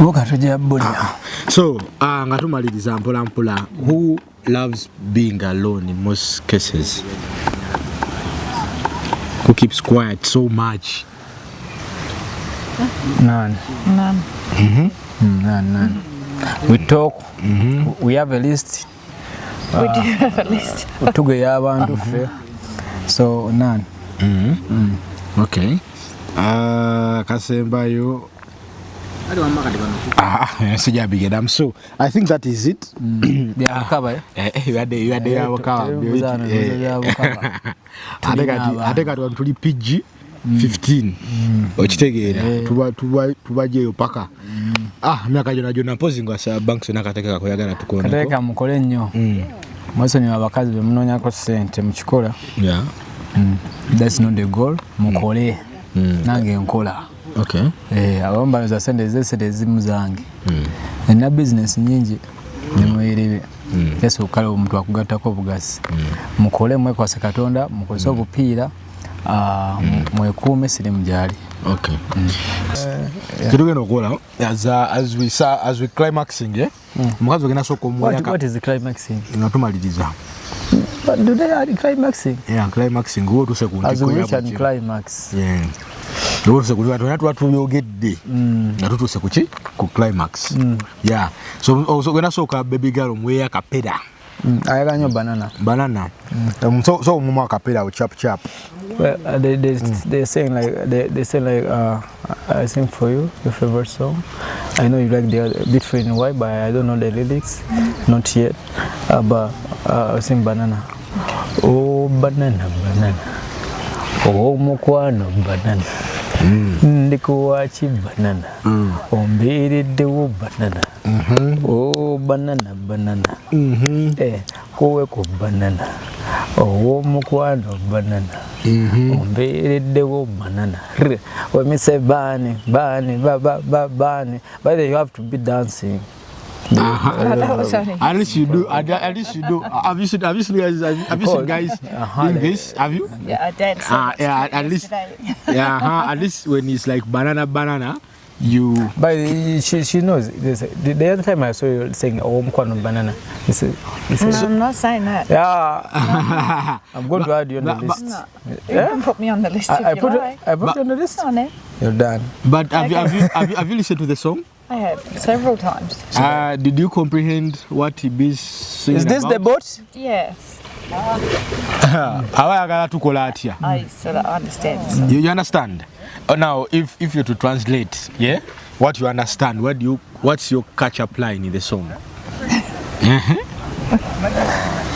Oba tujja bulya. So, nga tumaliriza mpola mpola, who loves being alone in most cases? Who keeps quiet so much? None. None. None, none. We talk. We have a list. We do have a list. Tugeya abantu ffe. So none. Okay. Kasembayo. Ah, sijabigenda. So, I think that is it. Byabukaba, eh? Eh, ibadde byabukaba. Tebibuuza wano, bibuuzo byabukaba. Ate kati Tulina ate kati wano tuli PG 15. Okitegeera. Tubajeyo paka. Ah, emyaka gyonna gyonna mpozi nga sa banks n'akateeka kakoyagala tukooneko. Kateeka mukole nnyo. Mwesonyiwe abakazi be munoonyako ssente mukikola. That's not the goal. Mukole. Nange nkola. Okay. Eh, abamu baloza ssente ze ssente ezimu zange. Nina bizinesi nyingi nemwerebe. Yesu kale omuntu akugattako obugasi. Mukole mwekwase Katonda, mukozese obupiira, mwekuume sirimu gyali. Okay. Ketugenda okukola as we climaxing, eh? Omukazi ogenda sooka omuwa What is the climaxing? Nga tumaliriza. But do they add climaxing? Yeah, climaxing oba otuuse ku As ntikko we ya reach and buli kimu. climax. Yeah. Oba otuuse ku ntikko, tuba tubyogedde. Nga tutuuse ku ki? Ku climax. Yeah. So ogenda sooka baby girl omuweeyo akapera. Ayagala nnyo banana. Banana. So omumu akapera awo chap chap. Well, they saying like they say like I sing for you your favorite song. I know you like the other, Beautiful in White, but I don't know the lyrics, not yet. But I sing Banana. Oh banana banana, oh mukwano banana, ndikuwachi banana, ombiriddewo banana, oh banana banana, eh kuweko banana, oh mukwano banana. Ombeereddewo banana. When me say bani bani ba ba ba bani, by the way, you have to be dancing. That was only At least you do. At least you do. Have you seen guys? Have you seen guys doing this? Have you? Yeah, I danced so Ah, much yeah, to it at least- yesterday. Yeah. At least when it's like banana, banana, you. But she knows this. The other time I saw you saying, "Oh, mukwano banana." This No, I'm not saying that. Yeah, I'm going to add you on the list. No. You can put me on the list if I you put like. I put you on the list. On it. You're done. But have you listened to the song? I have several times. Did you comprehend what he be singing Is this about? the boat? Yes, Aba ayagala tukola atya? I sort of understand the song. You understand? Now, if you're to translate, yeah, what you understand, what's your catch up line in the song?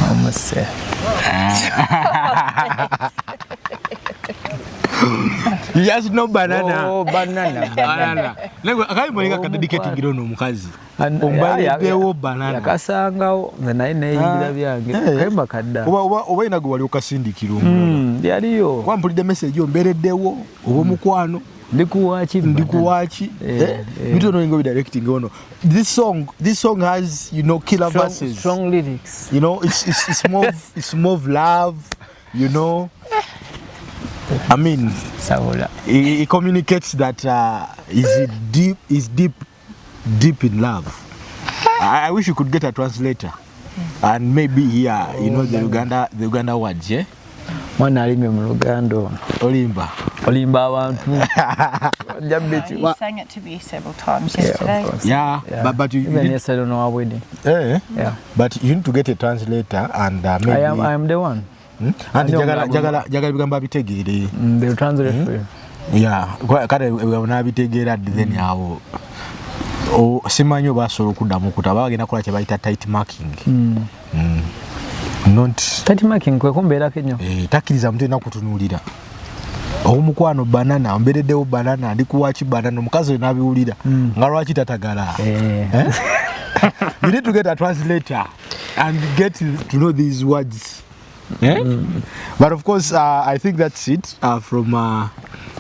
Almost there. You just know banana. Oh, banana, banana. Banana. Naye akayimba olinga kadedicating ono omukazi. And- Ombaleddewo banana. Yakasangawo nze naye neeyimbira byange. Kayimba kadda. Oba ina gwe wali okasindikira omulala. Yaliyo. Kuba mpulidde message ombeereddewo oba omukwano. Ndikuwaki. Ndikuwaki. Bintu ono nga bidirecting ono. This song has killer Strong, verses. strong lyrics. It's more of love. I mean, Sabula. he communicates that he's deep, deep in love. I wish you could get a translator and maybe hear, the Uganda words, yeah? Mwana alimye mu Luganda ono. Olimba. Olimba abantu. Ojja He biki. sang it to me several times Yeah, of yesterday. course. Yeah, but you Even yesterday on our wedding. Eh, Yeah. but you need to get a translator and maybe I am the one. Hmm? Anti Ndi njagala omulago. njagala ebigambo abitegeere. They will translate for you. Yeah, kale ebigambo n'abitegeera ddi then awo simanyi oba asobola okuddamu okuta bagenda kukola kye bayita tight marking. Not Tight marking kwe kumbeerako ennyo. Eh, takkiriza muntu yenna kutunuulira omukwano banana mbereddewo banana ndi kuwaki banana omukazi oyo n'abiwulira nga lwaki tatagala. Eh. Eh? You need to get a translator and get to know these words. Eh? But of course, I think that's it from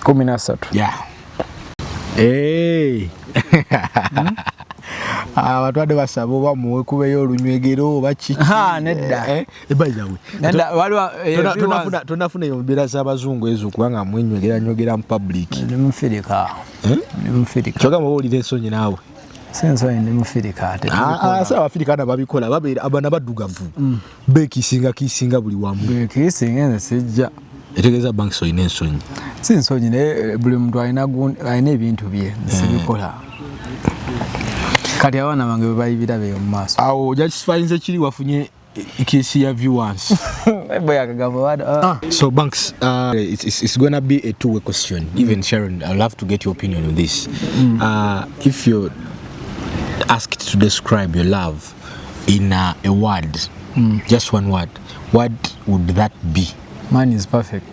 13. Yeah. Hey. Abatwadde basaba oba muwekubeyo olunywegero oba kiki. Ha, nedda. Eh, eh, by the way, Nedda, waliwo viewers- tonafuna eyo mbeera z'abazungu ezo kubanga mwenywegera nywegera mu public. Ndi mufirika. Eh? Ndi mufirika. Kyogamba oba olira ensonyi naawe. Si nsonyi, ndi mufirika ate. Ah, ah, si abafirika na babikola babeera abaana baddugavu bekisinga kisinga buli wamu. Kisinga nze sijja. Etegeeza Banks olina ensonyi. Si nsonyi naye buli muntu alina ebintu bye sibikola. Kati abaana bange bwe bayibira beeyo mu maaso. Awo jakisifayinze kiri wafunye kiss ya viewers. Bwe yakagamba baana. So Banks, it's gonna be a two-way question. Even Sharon, I'd love to get your opinion on this. If you're asked to describe your love in a word, just one word, what would that be? Man is perfect.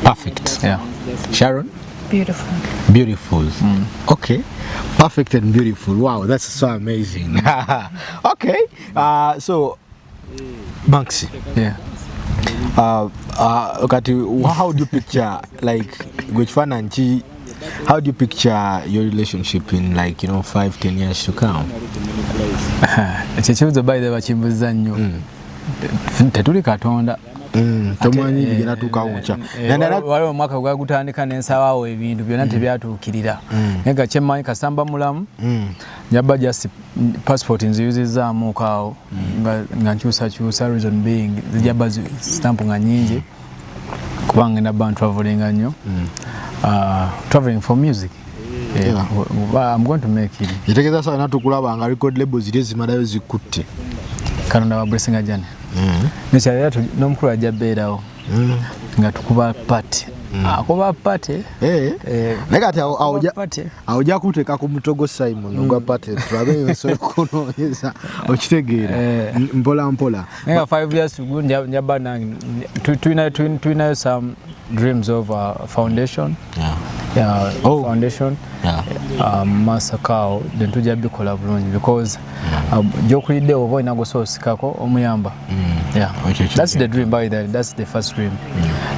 Perfect. Yeah. Sharon? Beautiful. Beautiful. Okay. Perfect and beautiful. Wow, that's so amazing. Okay. So, Banks, Yeah. Kati how do you picture, like, gwe kifaananyi ki, how do you picture your relationship in like 5, 10 years to come? Ekyo ekibuzo by the way bakimbuza nnyo. Tetuli Katonda. Tomanyi bigenda tuukawo nkya. Waliwo omwaka gwa gutandika n'ensabaawo ebintu byonna tebyatuukirira naye nga kyemmanyi kasamba mulamu njaba just passport nziyuzizaamuko awo nga nkyusakyusa, reason being zijaba stamp nga nyingi kubanga ngenda bba ntravelinga nnyo. Traveling for music. Yeah, I'm going to make it. Kitegeeza sawa natukulaba nga record label ziri ezimalayo zikutte. Katonda wa blessing ajane nekyalera n'omukulu ajja beerawo nga tukuba party, akuba party. Eh. Eh, Naye kati awo party. Awo ojja kuteeka ku mutogo Simon ogwa party tulabe nsobola kunoonyeza okitegeera. Eh. Mpola mpola. Naye nga 5 years to go njaba nange tulinayo some dreams of foundation. Yeah, Oh. foundation. Masakaawo then tujja bikola bulungi because gyokulidde oba olina gwosobola omuyamba. Yeah. Ekyo That's the dream, by the that's the first dream.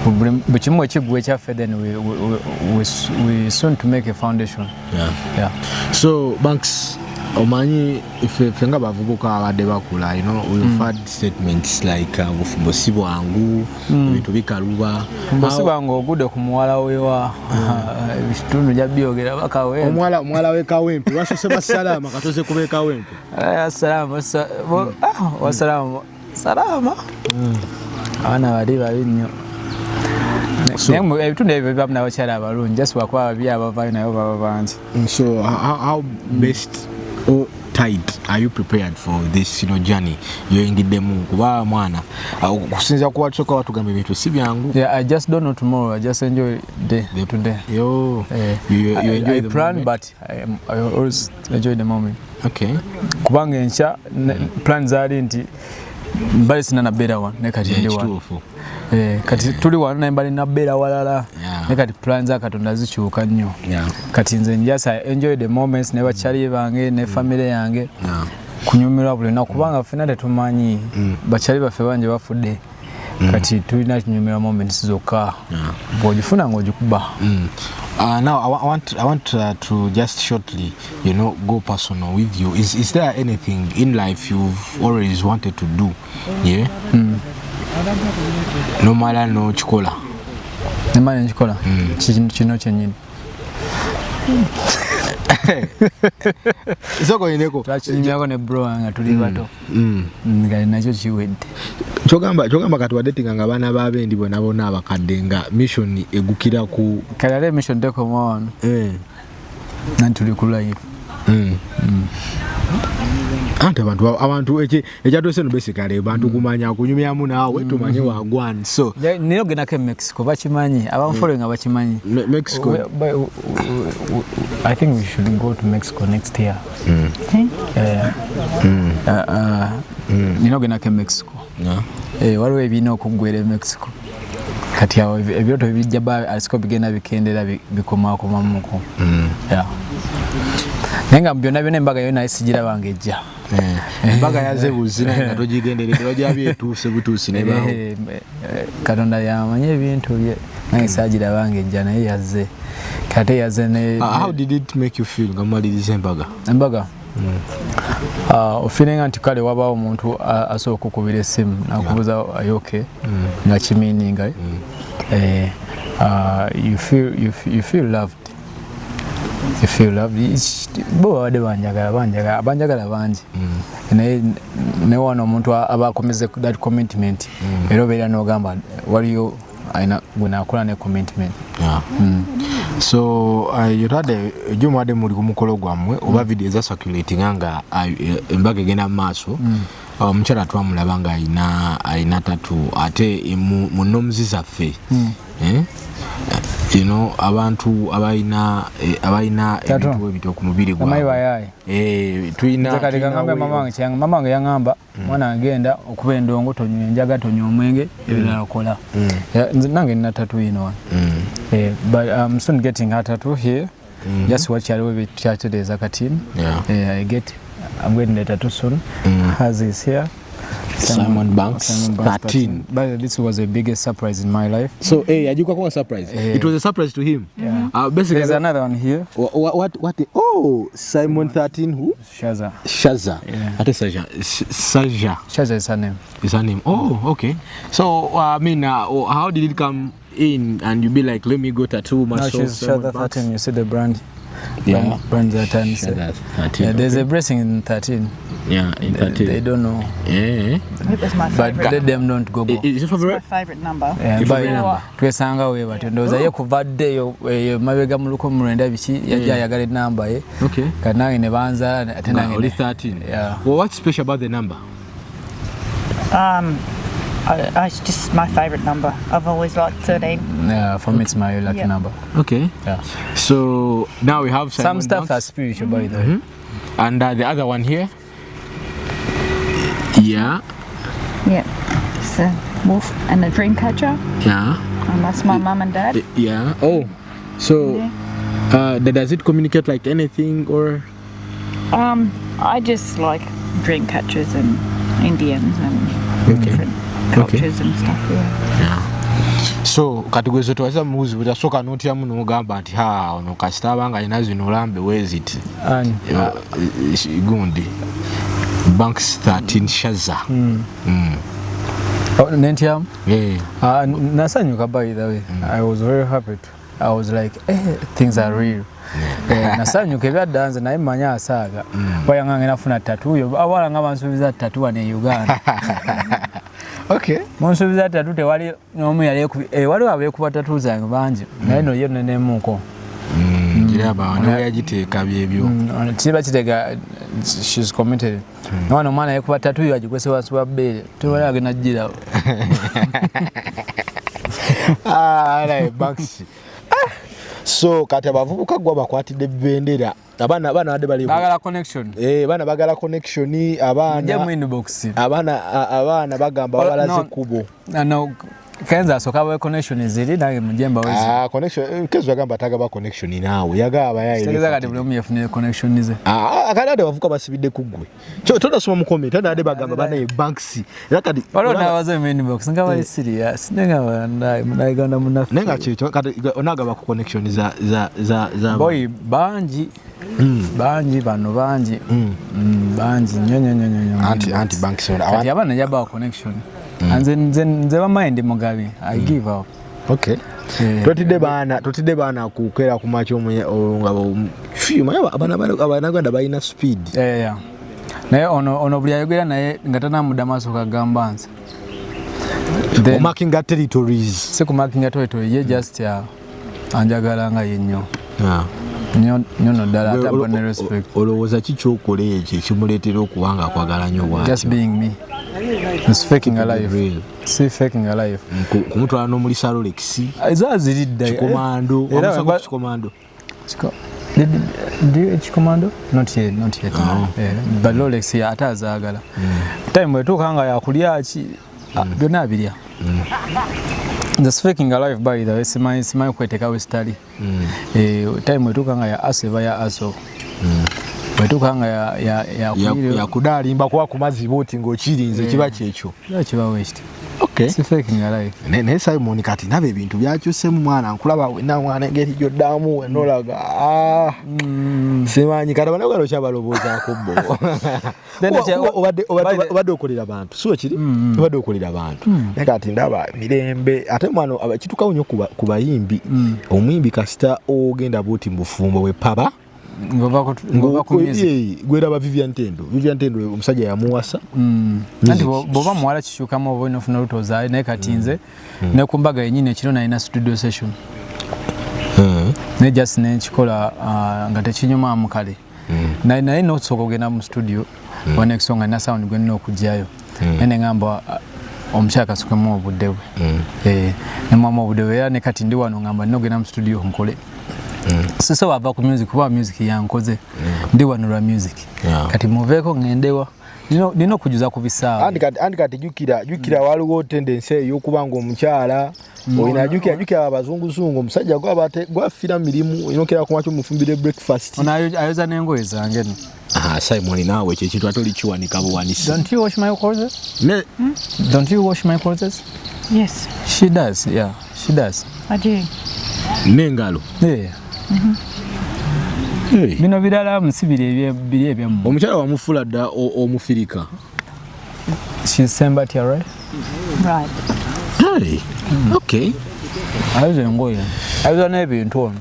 Buli kimu ekigwa ekyaffe then we soon to make a foundation. Yeah. So Banks, Omanyi ffe nga bavubuka abadde bakula, we've had statements like obufumbo si bwangu, ebintu bikaluba. Mbosi bwange ogudde ku muwala wewa ebitundu bya byogera bakawe. Omuwala w'e Kawempe basose basalaama katoze kuba e Kawempe. Asalamu wasalamu salama. Abaana bali babi nnyo. Naye ebitundu ebyo bibamu n'abakyala abalungi, just wakuba ababi abavaayo nayo baba bangi. So how best or tight are you prepared for this journey yoyingiddemu kuba mwana okusinziira ku watusooka watugamba ebintu si byangu? Yeah, I just don't know tomorrow. I just enjoy day today. Yo, you enjoy I the plan moment. But I always enjoy the moment. Kubanga enkya plan zaali nti mbale sina nabeera wano naye kati ndi wano. Kituufu. Kati tuli wano naye mbale nabeera walala. Naye kati plan za Katonda zikyuka nnyo. Kati nze just I enjoy the moments ne bakyali bange ne family yange. Kunyumirwa buli lunaku kubanga ffenna tetumanyi bakyali baffe bangi bafudde. Kati tulina kunyumirwa moments zokka. Bw'ogifuna ng'ogikuba. Now I want to just shortly, go personal with you. Is there anything in life you've always wanted to do? Yeah. Nomala n'okikola. Nemala nkikola. Kino kyennyini. Soko ineko. Twakinyumyako ne bro wange nga tuli bato. Nga nakyo kiwedde. Kyogamba kati wadetinga nga abaana b'abendi bonna bonna abakadde nga mission egukira ku Kale ate mission tekoma wano. Nanti tuli ku live. Anti abantu ekyatuuse no basically bantu kumanya kunyumyamu naawe tumanye wagwan so Nina ogendako e Mexico bakimanyi abamufollow nga bakimanyi. Mexico. I think we should go to Mexico next year. Yeah. Nina ogendako e Mexico. Waliwo ebirina okuggwera e Mexico. Kati awo ebirooto bijja ba asiko bigenda bikendera bikomakomamuko. Yeah. Naye nga mu byonna byonna embaga yo naye sigirabanga ejja. Embaga yaze buzi naye nga togigenderedde wajabye etuuse butuusi nebaawo. Katonda yamanyi ebintu bye nange saagirabanga ejja naye yazze kate yazze ne How did it make you feel nga mumaliriza embaga? Embaga ofeelinga nti kale wabaawo omuntu asobola okukubira essimu nakubuuza are you okay nga kimininga you feel loved, you feel loved. Bo babadde banjagala banjagala banjagala bangi naye naye wano omuntu aba akomeze that commitment era obeera n'ogamba waliyo alina gwe nakola ne commitment. Yeah. So yotadde ejjo mwadde muli ku mukolo gwammwe oba video eza circulating nga embaga egenda mu maaso, omukyala twamulaba nga alina tattoo ate mu norms zaffe, eh? Abantu abalina Tattoo. ebintu ebito ku mubiri Bamanyi gwabwe. Bayaaye. Tulina Nze kati tulina kaŋŋambe mama wange kyange mama wange yaŋŋamba mwana agenda okuba endongo tonywa enjaga tonywa omwenge ebirala kola. Yeah, nze nange nina tattoo ino wano. But I'm soon getting her tattoo here. Just wakyaliwo bikyatereeza kati. I'm getting the tattoo soon. Hers is here. Simon Banks, Simon Banks 13. But this was the biggest surprise in my life. So yagikuwa surprise. It was a surprise to him. Yeah. Basically, There's another one here. What oh, Simon 13 who? Shaza. Shaza. Yeah. Ate Saja. Saja Shaza is her name. Is her name. Oh, okay. So, I mean, oh, how did it come in and you be like, let me go tattoo No, myself? she's Simon Shaza Banks? 13. You see the brand. Yeah. Brand 13. So. Shaza 13. Yeah, there's Okay. a blessing in 13. Yeah, in 13. They don't know. Yeah. It was my But favorite. let them don't go. Is it My favorite? favorite number. Yeah, Your but favorite number? twesanga we batyo ndowooza ye kuva dde eyo mabega mu 1900 biki yajja ayagala enamba ye Okay. kati nange ne banzaala ate nange Only 13. Yeah. Well, what's special about the number? It's just my favorite number. I've always liked 13. Yeah, for me it's my lucky number. Okay. Yeah. So now we have Simon Some stuff Banks. are spiritual, by the way. And the other one here. Yeah. Yeah. It's a wolf and a dream catcher. Yeah. And that's my mum and dad. Yeah. Oh. So, does it communicate like anything or? I just like dream catchers and Indians and Okay. different cultures and stuff. Yeah. Yeah. So kati gwe zotwasa mubuzi butasooka n'otyamu n'ogamba nti ha, ono kasita abanga alina zino olambe weziti. Ani? Gundi Banks 13 Shaza. Oh, nentyamu. Eh. Nasanyuka, by the way. I was very happy to. I was like, eh, things are real. Eh, nasanyuka ebyadda nze naye mmanyi asaaga wayanga ngenda funa tattoo yo, awala nga bansuubiza tattoo wano e Uganda. Munsuubiza tattoo, tewali n'omu yali waliwo abeekuba tattoo zange bangi, naye no ye nenemuko. Giraba nawe yagiteeka byebyo. Kiba kitega she's committed. Nowano omwana yekuba tattoo yo agikwese wansi wa bbeere, tewali agenda ggiraba. Ah, alaye Banks. Ah, so kati abavubuka gwa bakwatidde bendera, abaana badde bali Bagala connection. Eh, abaana bagala connection. Mujje Abaana mu inbox. Abaana bagamba babalaze kubo. No, Kenza asooka abawe connection ziri, nange mujje mbawezi. Ah, connection, Kenzo yagamba tagaba connection naawe, yagaba yaye. Kitegeeza kati buli omu yefunire connection ze. Ah, akati ate abavubuka basibidde ku ggwe. Kyo tonasoma mu comment, ate ate bagamba banaye Banks era kati Waliwo n'abaze mu inbox nga bali serious, naye nga bannayuganda munnaffe. Naye nga kyekyo kati onagaba ku connection za Boy bangi, bangi bano bangi. Bangi nnyo nnyo nnyo nnyo. Anti Banks ono Kati abaana njabawa connection. Nze bamaye ndi mugabi, I give up. Eh. Totidde baana kukeera ku makya nga manyi abanaganda balina speed. Yeah. Naye ono buli ayogera naye nga tanamudda maaso kagamba nze. Then Omarkinga territories. Si kumarkinga territory, ye just anjagala nga ye nnyo nnyo nnyo nno ddala, ate ampa ne respect. Olowooza ki kyokola ekyo ekimuleetera okuba nga akwagala nnyo bw'atyo? Just being me. It's faking a life. Real. Si faking a life. Kumutwala n'omulisa Rolex. Ezo ziridda. Kikomando. Era Wamusako kikomando. Did you kikomando? Not yet, not yet. Oh. Yeah, but Rolex ya ate azaagala. Time bwetuuka nga yakulya ki, byonna abirya. Nze faking a life, by the way, simanyi kweteekawo sitali. Eh, time bwetuuka nga ya aso eba ya aso. Bwetuuka nga ya kulya Yakudaalimba kuba ku mazzi booti ng'okirinze kiba kyekyo. Kibawo ekiti. Okay. Si faking a life. Naye Simon, kati naba ebintu byakyusemu, mwana nkulaba wenna mwana engeri gyoddamu wenna olaga, ah, simanyi kati abanagala okyabalowoozaako bo. Then Obadde okolera bantu, si wekiri? Obadde okolera bantu, naye kati ndaba mirembe ate mwana kitukawo nnyo ku bayimbi. Omuyimbi kasita ogenda bwoti mu bufumbo bwepaba Ng'ova ku music. Gweraba Vivian Tendo, Vivian Tendo omusajja yamuwasa. Anti bw'oba muwala kikyukamu, oba olina ofuna oluto ozaayo, naye kati nze ne ku mbaga yennyini ekiro nalina studio session, naye just nenkikola nga tekinyumaamu kale. Naye nosooka ogenda mu studio wa next song, alina sound gwe nina okugyayo, naye neŋŋamba omukyala kasukemu obudde bwe. Eh, nemwamu obudde bwe, era ne kati ndi wano ŋŋamba nina ogenda mu studio nkole. Sisobola ava ku music kuba music yankoze, ndi wano lwa music. Kati muveeko ŋŋendewa? Nina okujuza ku bisaawe. Anti kati jjukira waliwo tendency ey'okuba nga omukyala olina jjukira abazunguzungu, omusajja gwafiira mirimu, olina okera kumakya omufumbire breakfast. Ono ayoza n'engoye zange no. Ah, Simon, naawe ekyo ekintu ate olikiwanika buwanisi. Don't you wash my clothes? Ne Don't you wash my clothes? Yes, She does, yeah, she does. I do. N'engalo. Yeah. Hey. Bino birala musi biri biri ebyammwe. Omukyala wamufuula dda omufirika. She's Sembatia, right? Right. Hey. Okay. Ayoza engoye, ayoza n'ebintu, ono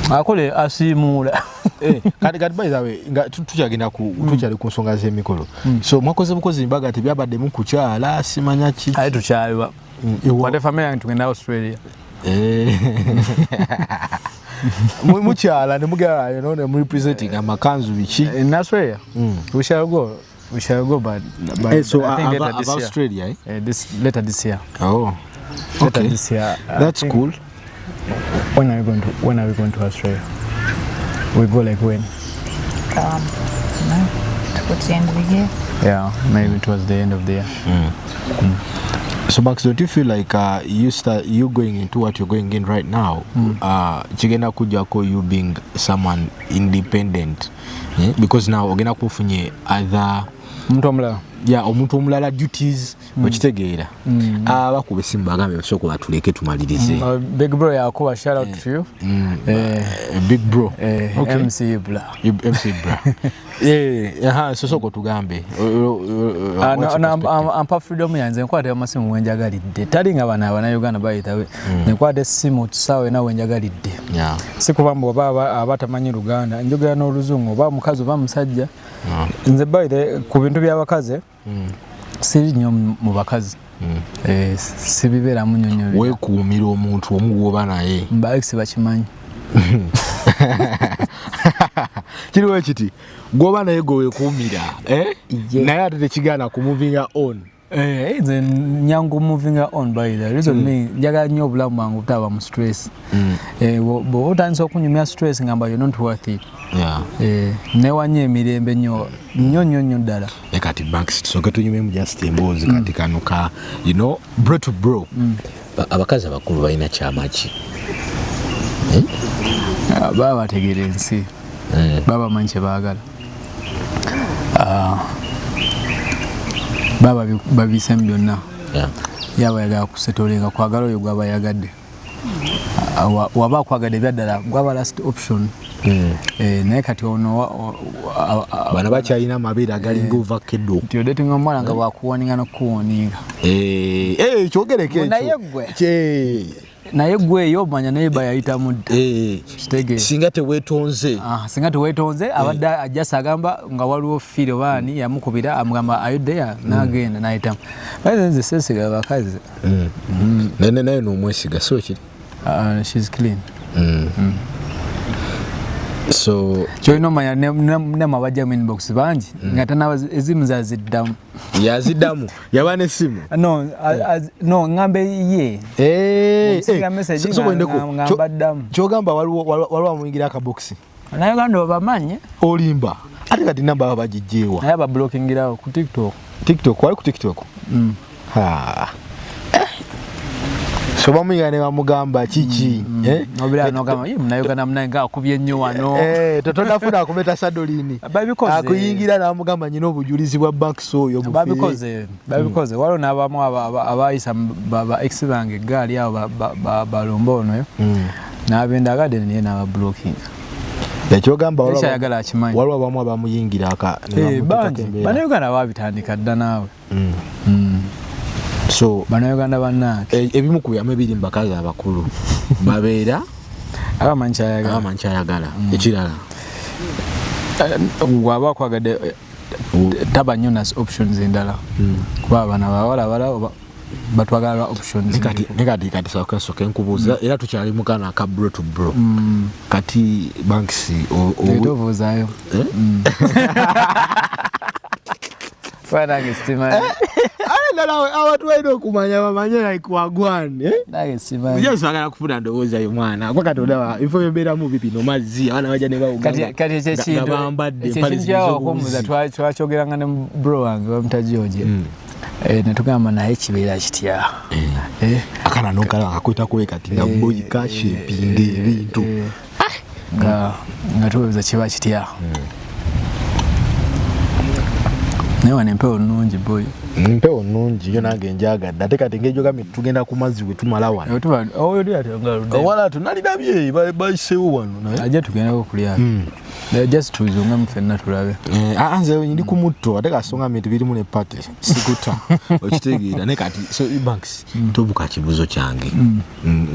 akole asiimuula. Eh, kati by the way, nga tukyagenda ku tukyali ku nsonga z'emikolo, so mwakoze bukozi mbaga, tebyabaddemu kukyala simanya ki? Aye tukyaliwa kwate family yange, tugenda Australia. Eh. Mukyala ne mugala ne murepresenting amakanzu biki? In Australia we shall go, we shall go, but Eh, so I think later ava this ava year. Australia, eh? This later this year. Oh. Later Okay. this year, I That's think. cool. When are we going to Australia? We go like when? No, towards the end of the year. Yeah, maybe towards the end of the year. So Max, don't you feel like you start you going into what you're going in right now, kigenda kujjako you being someone independent, eh? Because now ogenda kufunye other Omuntu omulala. Yeah, omuntu omulala, duties Okitegeera, abakuba essimu bagambe basooka batuleke tumalirize. Big bro yakuba, shout out to you. Big bro. Okay. MC Ibra. MC Ibra. Aha, so sooka otugambe. Ampa freedom yanze, nkwata amasimu wenjagalidde, tali nga bano abannayuganda bayitawe. Nkwata essimu tusaawa ena wenjagalidde. Si kuba mbu oba aba tamanyi Luganda, njogera n'Oluzungu, oba mukazi oba musajja. Nze bayite ku bintu by'abakazi, siri nnyo mu bakazi. Sibibeeramu nnyo nnyo. Weekuumira omuntu omu gwoba naye. Ba ex bakimanyi. Kiriwo ekiti gwoba naye gwe weekuumira, eh? Naye ate tekigaana ku movinga on. Nze nyangu moving on. By the reason, me njagala nnyo obulamu bwange obutaba mu stress. Bw'oba otandise okunyumya stress, ngamba you're not worth it. Newanya emirembe nnyo nnyo nnyo nnyo ddala. Kati Banks, tusooke tunyumyemu just emboozi kati kano ka bro to bro. Abakazi abakulu balina kyamaki? Ah, baba bategeera ensi, baba bamanyi kye baagala. Ah, baba babisemu byonna. Yaba ayagala kusetolenga kwagala oyo gwaba ayagadde. Ah, waba akwagadde ebyaddala, gwaba last option. Naye kati ono Bano bakyalina amabeere agalinga ovakkeddo. Nti odatinga omuwala nga bwakuwoninga nokukuwoninga. Kyogereko ekyo. Naye gwe. Naye gwe eyo omanya naye bayayitamu dda. Kitegeera. Singa teweetonze. Ah, singa teweetonze, abadde ajasa agamba nga waliwo fiire oba ani yamukubira amugamba, "Are you there?" N'agenda n'ayitamu. Baze nze seesiga abakazi. Naye n'omwesiga, so kiri. Ah, she's clean. So kyolina omanya namwe abajja mu inbox bangi nga tanaba ezimu zaziddamu. Yaziddamu, yaba n'essimu. No, no, ŋŋambe ye. Omusiga message So wendeko, nga mbaddamu. Kyogamba waliwo amuyingira akabokisi. Naye Uganda obamanye. Olimba, ate kati namba baba bagijjeewa? Naye abablokingirawo ku TikTok. TikTok, wali ku TikTok. Ha. So bamuyingira ne bamugamba kiki, eh? Obira nogamba ye munauganda munaye nga akubye nnyo wano. Totonafuna akumeta sadolini. Babikoze. Akuyingira n'amugamba nyina obujulizi bwa Banks oyo mufere. Babikoze, waliwo n'abamu abayisa ba ex bange eggaali awo balomba ono n'abendagadde naye n'abablockinga. Ekyogamba waliwo Ekyayagala akimanyi. Waliwo abamu abamuyingira aka ne bamuteekako Bangi. embeera. Bannayuganda babitandika dda naawe. So Bannayuganda bannange. Ebimu ku byamu ebiri mu bakazi abakulu babeera abamanyi kyayagala. Abamanyi kyayagala. Ekirala? Bw'aba akwagadde, taba nnyo na options endala, kuba abana bawala bala batwagala lwa options. Ne kati soka nkubuuza, era tukyali mu kana aka bro to bro. Kati Banks Leeta obuuzaayo. Eh? Kuba nange simanyi. Ate ddala abantu balina okumanya, bamanye like wagwan, eh? Nange simanyi. Nja nsagala kufuna ndowooza yo mwana, kuba kati olaba ebifo byembeeramu bibino mazzi, abaana bajja ne bawuga Kati ekyo nga ekintu bambadde ekyo empale ekintu kyawakumbuza z'obuwuzi. twakyogeranga ne bro wange bamuta George. Ne tugamba naye kibeera kitya? Akaana nokalaba kakwetako kati nga boyi kashepinga ebintu. Nga tuwebuza kiba kitya, naye wano empewo nnungi boy. Mpewo nnungi yo, nange njagadde. Ate kati engeri gyogambye tugenda ku mazzi, bwe tumala wano owala tunalirabye bayiseewo wano naye. Ajja tugendeko kulya, just tuzungemu ffenna tulabe. Ah, nze ndi ku mutto, ate kasonga nti birimu ne pate sikuta, okitegeera? Naye kati so Banks, tobuka kibuzo kyange.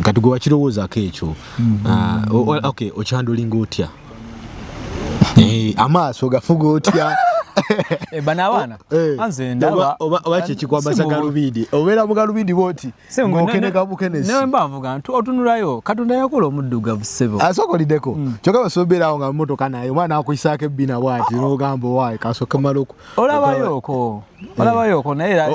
Kati gwe wakirowoozaako ekyo? Ah, okay, okyandolinga otya? Amaaso gafuga otya? Bano abaana anze ndaba Oba kyekikwambasa galubindi, obeera mu galubindi bwoti ng'okeneka bukenesi. Newe mba nvuga nti otunulayo, Katonda yakola omuddugavu, ssebo. Asooka oliddeko kyokka basobeerawo nga motoka, naye omwana akuyisaako ebbina bwati n'ogamba owaayi kasooke mala Olabayoko, olabayoko, naye era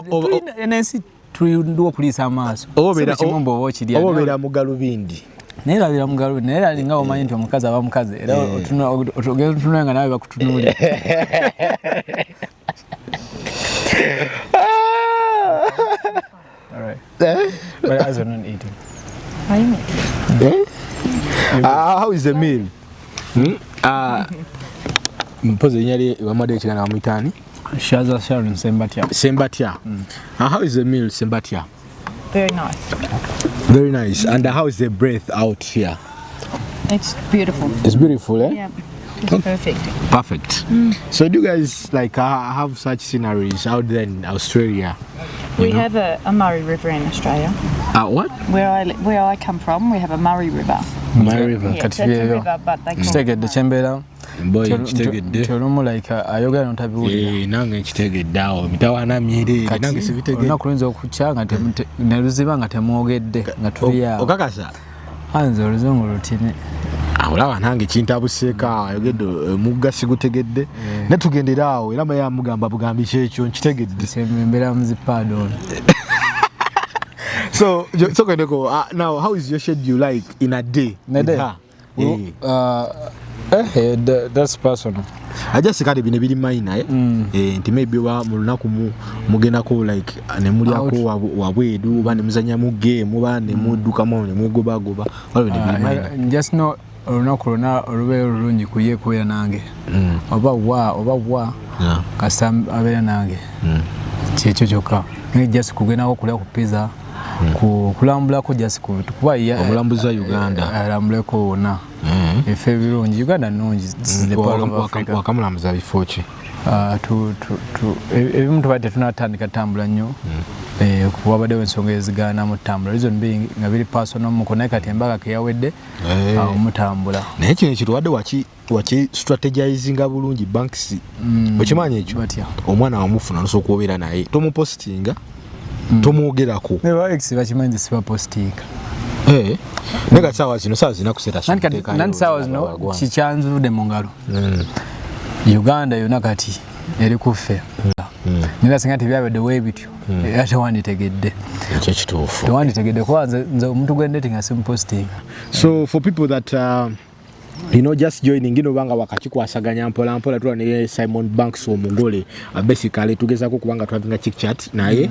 eno ensi tulindiwa okuliisa amaaso. Si buli kimu bw'oba okirya. Oba obeera mu galubindi. Naye labira mu galubindi, naye era nga omanyi nti omukazi aba mukazi, era ogenda otunula nga nawe bakutunuulira. Alright. But as we're not eating. Are you making? Eh? Ah, how is the meal? Hmm? Ah, mpozi erinnya lye bamuwadde ekiganda bamuyita ani? Shaza Sharon Sembatya. Sembatya. How is the meal, Sembatya? Very nice. Very nice. And how is the breath out here? It's beautiful. It's beautiful, eh? Yeah. It's perfect. Perfect. So do you guys like have such sceneries out there in Australia? We have a Murray River in Australia. What? Where I come from, we have a Murray River. Murray River. Yeah, Kati it's a byeyo. river, but they call it Kitegedde Murray. kyembeera. Boy, nkitegedde. Nti olumu like ayogera notabiwulira. Eh, nange nkitegedde awo mitawaana myereere nange sibitegedde. Olunaku luyinza okukya nga ne luziba nga temwogedde nga tuli awo. Okakasa? Nze oluzungu lutini. Olaba nange kintabuseeko ayogedde omugga sigutegedde ne tugendera awo era maye amugamba bugambi kyekyo nkitegedde. Embeera muzipaado ono. So so now how is your schedule like in a day? In a day? That's personal. Ajasi kale bino biri minor nti maybe wa mu lunaku mugendako like ne mulyako wabweru oba ne muzannyamu game oba ne muddukamu ne mwegobagoba waliwo ne biri minor. Just know olunaku lwonna olubeera olulungi ku ye kubeera nange. Oba wa kasita abeera nange. Kyekyo kyokka. Naye just kugendako okulya ku pizza, kulambulako just kuba obulambuza Uganda. Alambuleko wonna. Efe ebirungi Uganda nnungi. Wakamulambuza bifo ki? Ebimu tubadde tetunnatandika tambula nnyo. Kuba wabaddewo ensonga ezigaanamu ttambula. Reason being nga biri personal muko naye kati embaga keyawedde mutambula. Naye kino ekirwadde waki strategizinga bulungi Banks. Okimanyi ekyo? Omwana wamufuna nosooka obeera naye tomupostinga tomwogerako. Ne ex bakimanyi siba postinga. Nega sawa zino sawa zinakuseta nanti sawa zino kikyanzudde mu ngalo. Uganda yonna kati eri kuffe. Nera singa tebyabadde weebityo era tewanditegedde. Ekyo kituufu. Tewanditegedde kuba nze omuntu gwe ndeeti nga simupostinga. So for people that you know just joining ino banga wakakikwasaganya mpola mpola tula ne Simon Banks omugole basically tugezako kubanga twavinga chick chat naye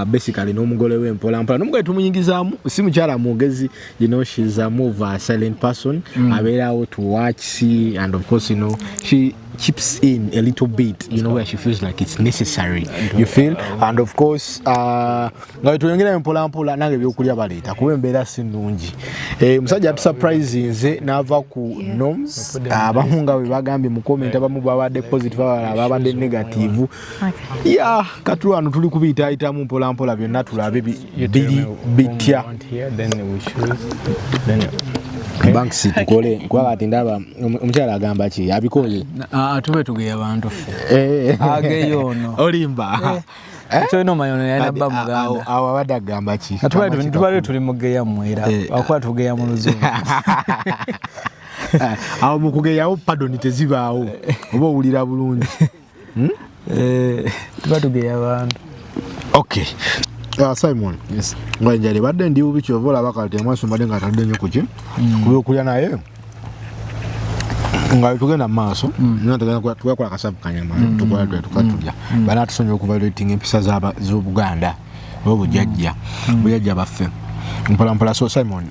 basically n'omugole we mpola mpola n'omugole tumuyingizaamu si mukyala mwogezi, you know she's a more silent person abeerawo to watch, see, and of course you know she chips in a little bit, you know, where she feels like it's necessary, you feel, and of course nga tuyongera mpola mpola nange ebyokulya baleeta kuba embeera si nnungi. Omusajja atusurprisinze n'ava ku norms abamu nga bwe bagambye mu comment abamu babadde positive abalala babadde negative. Yeah, kati wano tuli kubiyitaayitamu mpola mpola byonna tulabe biri bitya. Banks tukole kuba kati ndaba omukyala agamba ki abikoye tube tugeya abantu ffe ageyo ono olimba kyolina omanya ono yalina bba muganda awo abadde agamba ki tubadde tuli mugeya mmwe era akuba tugeya mu luzungu awo mukugeyawo padoni tezibaawo oba owulira bulungi tuba tugeya abantu. Okay. Simon. Yes. Nga njali badde ndi bubi kyova olaba kati amaaso mbadde nga atadde nnyo ku ki ku byokulya naye nga tugenda mu maaso tugakola kasavu kanyama tukola tukatulya banatusonyiwa okuviolating empisa z'Obuganda oba obujjajja bujjajja baffe mpola mpola. So Simon,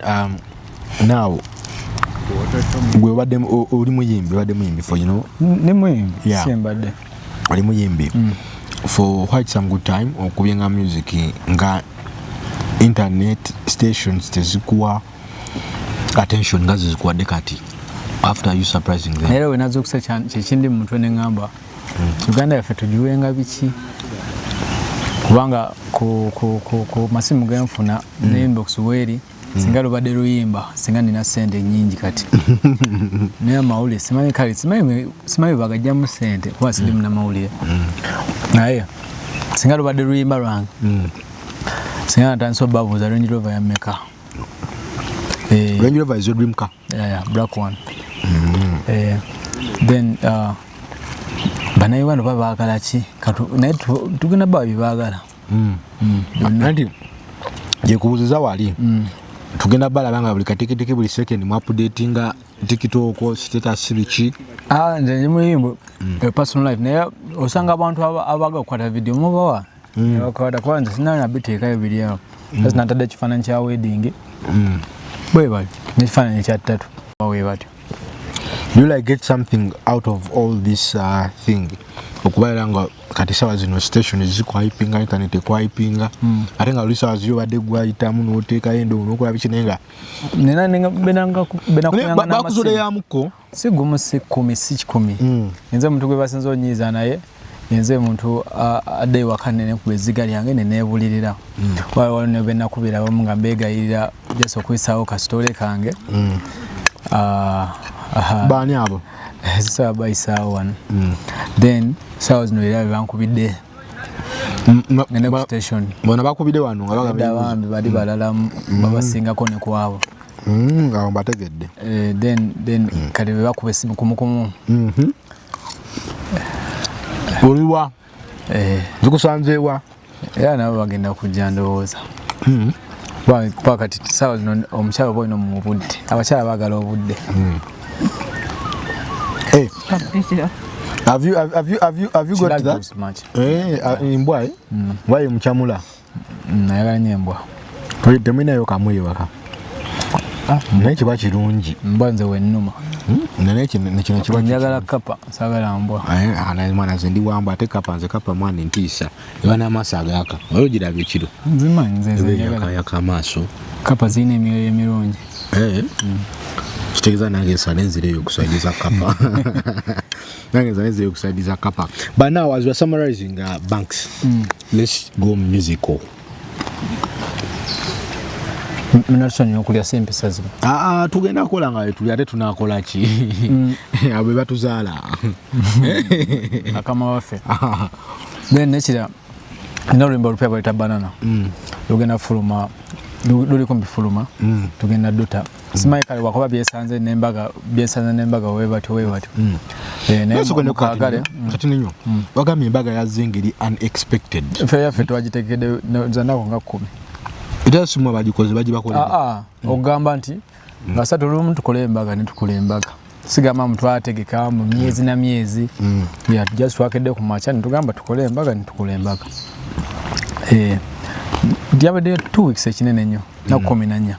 now gwe obadde oli muyimbi, obadde muyimbi for you know Ndi muyimbi simbadde oli muyimbi for quite some good time okubyenga music nga internet stations tezikuwa attention nga zizikuwadde kati after you surprising them. Naye wenazuukusa kyekindi mu mutwe ne ŋŋamba Uganda yaffe tugiwenga biki kubanga ku masimu genfuna ne inbox weeri singa lubadde luyimba singa nina ssente nnyingi kati naye amawulire simanyi kale simanyi bagajjamu ssente kuba siri munnamawulire naye singa lubadde luyimba lwange singa natandise obabuuza Range Rover ya mmeka. Range Rover is your dream car? Yeah, black one. Then bannayuganda oba baagala ki naye tugenda bawa bye baagala. Anti gyekubuuziza wali tugenda balaba nga buli katikitiki buli second mu updatinga TikTok status biki. Nze ndi muyimbi personal life naye osanga abantu abaagala okukwata video mubawa bakwata kuba nze sinaba nabiteekayo biri awo kasi natadde ekifaananyi kya wedding bwe bali n'ekifaananyi ekya ttatu bwe batyo. Do you like get something out of all this thing? Okubeera nga kati sawa zino station zikuhypinga, internet ekuhypinga, ate nga luli sawa ziyo badde gwayitamu n'oteekayo endongo n'okola biki, naye nga Nina Naye bakuzula yamuko. Si gumu, si 10, si 100. Nze omuntu gwe basinze onyiiza, naye nze muntu adde ewaka nenekuba ezziga lyange neneebulirira. Waliwo ne benakubira abamu nga mbeegayirira just okuyisaawo kasitole kange. Ah, aha. Baani abo? Sisaba bayisaawo wano. Then saawa zino era bebankubidde ngende ku station. Bona bakubidde wano nga bagamba Edda bambi bali balalamu babasingako ne kwabo. Awo mbategedde. Then kati bebakuba esimu kumukumu. Oliwa? Zikusanzeewa? Era nabo bagenda kujja ndowooza. Kuba kati saawa zino omukyala oba olina omuwa obudde, abakyala baagala obudde. Eh, Publicity. have you She got likes that? dogs much. Eh, embwa, eh? Mbwa ye mukyamula. Ayagala nnyo embwa. Temulinayo kamu ewaka? Naye kiba kirungi. Mbwa nze wennuma. Naye kino kiba Njagala kapa, saagala mbwa. Eh, ah, mwana nze ndi wambwa, ate kapa, nze kapa mwana entiisa, eba n'amaaso agaaka, wali ogirabye ekiro? Nzimanyi, nze nze njagala Yaka amaaso. Kapa zirina emyoyo emirungi. Eh, kitegeeza nange nsale nzireyo okusaidiza kapa, nange nsale nzireyo okusaidiza kapa. But now, as we are summarizing, Banks, let's go musical. Munatusonyiwa okulya si empisa zino. Ah, ah, tugenda kukola nga tuli, ate tunakola ki? Abo batuzaala. Akama waffe. Then nekira nina oluyimba olupya baluyita Banana. Lugenda fuluma, luli kumpi fuluma. Tugenda duta, simanyi kale wakuba byesanze nembaga, byesanze nembaga webatyo webatyo. Naye mukaagale. Kati ninyo wagambye embaga yazze engeri unexpected. Ffe yaffe twagitegedde zanako nga 10. Era simwe bagikoze, bagibakoledde? Ah, ah, ogamba nti nga 3 lumu tukole embaga, ne tukola embaga. Sigamba mu twategeka mu myezi na myezi. Yeah, just twakedde ku makya ne tugamba tukole embaga, ne tukola embaga. Lyabadde 2 weeks, ekinene nnyo, na 14.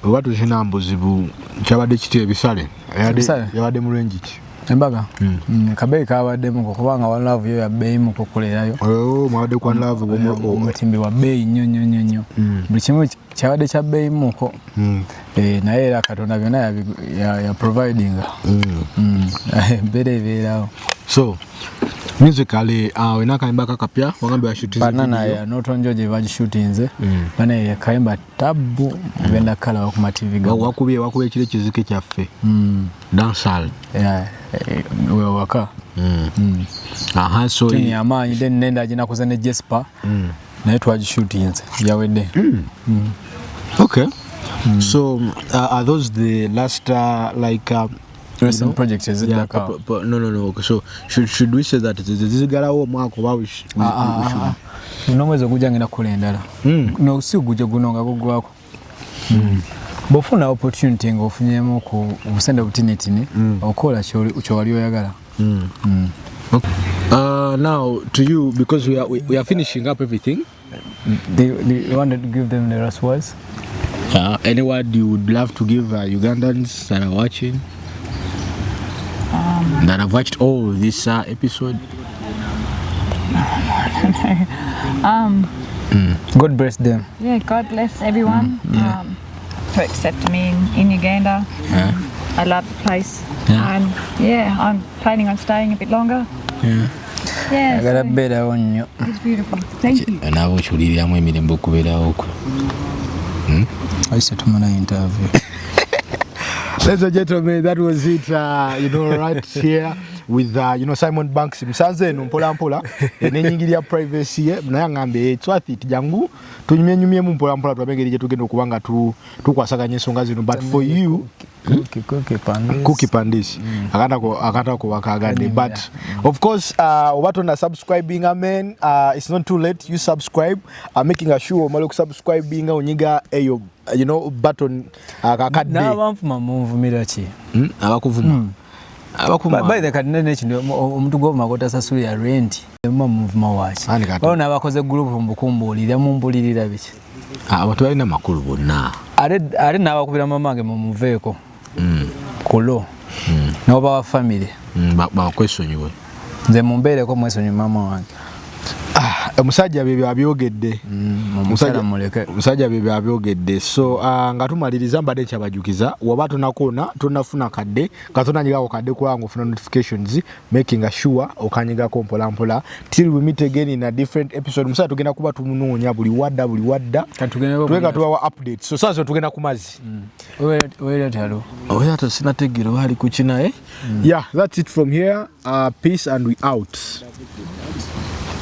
Oba tukina mbuzibu, kyabadde kiti ebisale? Ebisale? Yabadde mu range ki? Embaga. Kabeeyi kabaddemu kubanga One Love yo ya bbeeyi mu kukolerayo. Oh, mwabadde ku One Love? Omutimbi wa bbeeyi nnyo nnyo nnyo nnyo. Buli kimu kyabadde kya bbeeyi muko. Naye era Katonda byonna ya providinga. Embeera ebeerawo. So musically, wena akayimba kakapya wagambye washootinze Banana video. Ya Notonjo gye bagishootinze. Bana kayimba tabu, mugenda kukalaba ku ma TV gammwe. Wakubye ekiro ekizike kyaffe, dancehall. Yeah, we waka. Aha, so Tuni amaanyi, then nenda ginakoze ne Jesper. Naye twagishootinze yawedde. Okay, so are those the last like Recent projects yeah, eziddako? No. Okay, so should we say that zizigalawo omwaka oba we should N'omwezi ogujja ngenda kukola endala. No, si gujja guno nga gugwako. Bw'ofuna opportunity ng'ofunyemu ku busente butinitini, okola kyowali oyagala. Now to you, because we are finishing up everything. You want to give them the last words? Any word you would love to give Ugandans that are watching, that have watched all this episode? God bless them. Yeah, God bless everyone for accepting me in Uganda. I love the place. And yeah, I'm planning on staying a bit longer. Yeah, Agala so beerawo nnyo. It's beautiful. Thank you. Naaba okiwuliriramu emirembe okubeerawo kwe. Ayise tumala interview. Ladies and gentlemen, that was it, right here with, Simon Banks. Musanze eno mpola mpola, nenyingirira privacy ye, naye aŋŋambye, it's worth it, jangu tunyumyenyumyemu mpola mpola tulabe engeri gye tugenda okuba nga tukwasaganya ensonga zino. But for you, Cookie Pandis. Cookie Pandis, akatako wakagadde. But of course, oba tonna subscribing, amen, it's not too late. You subscribe, making sure omala okusubscribinga onyiga eyo button akakadde. N'abanvuma munvumira ki? Abakuvuma, abakuvuma. By the kati nene ekintu omuntu gwovuma gwotasasulira rent, muba munvuma waaki? Ani kati? Waliwo n'abakoze group mbukumbuulira, mumbulirira biki? Ah, abantu balina amakulu bonna. Ate n'abakubira mama wange mumuveeko kulo n'oba wa family. Bakwesonyiwe. Nze mumbeereko, mwesonyiwe maama wange. Omusajja bye byabyogedde. Omukyala muleke. Omusajja bye byabyogedde. So nga tumaliriza, mbadde nkyabajukiza, waba tonakoona, tonafuna kadde, nga tonanyigako kadde kubanga ofuna notifications, making sure okanyigako mpola mpola till we meet again in a different episode. Omusajja tugenda kuba tumunoonya buli wadda, buli wadda. Katugendeko. Tubenga tubawa update. So sasa tugenda ku mazzi. Weera talo. Oyo ate sinategeera oba ali ku kinaye. Yeah, that's it from here. Peace and we out.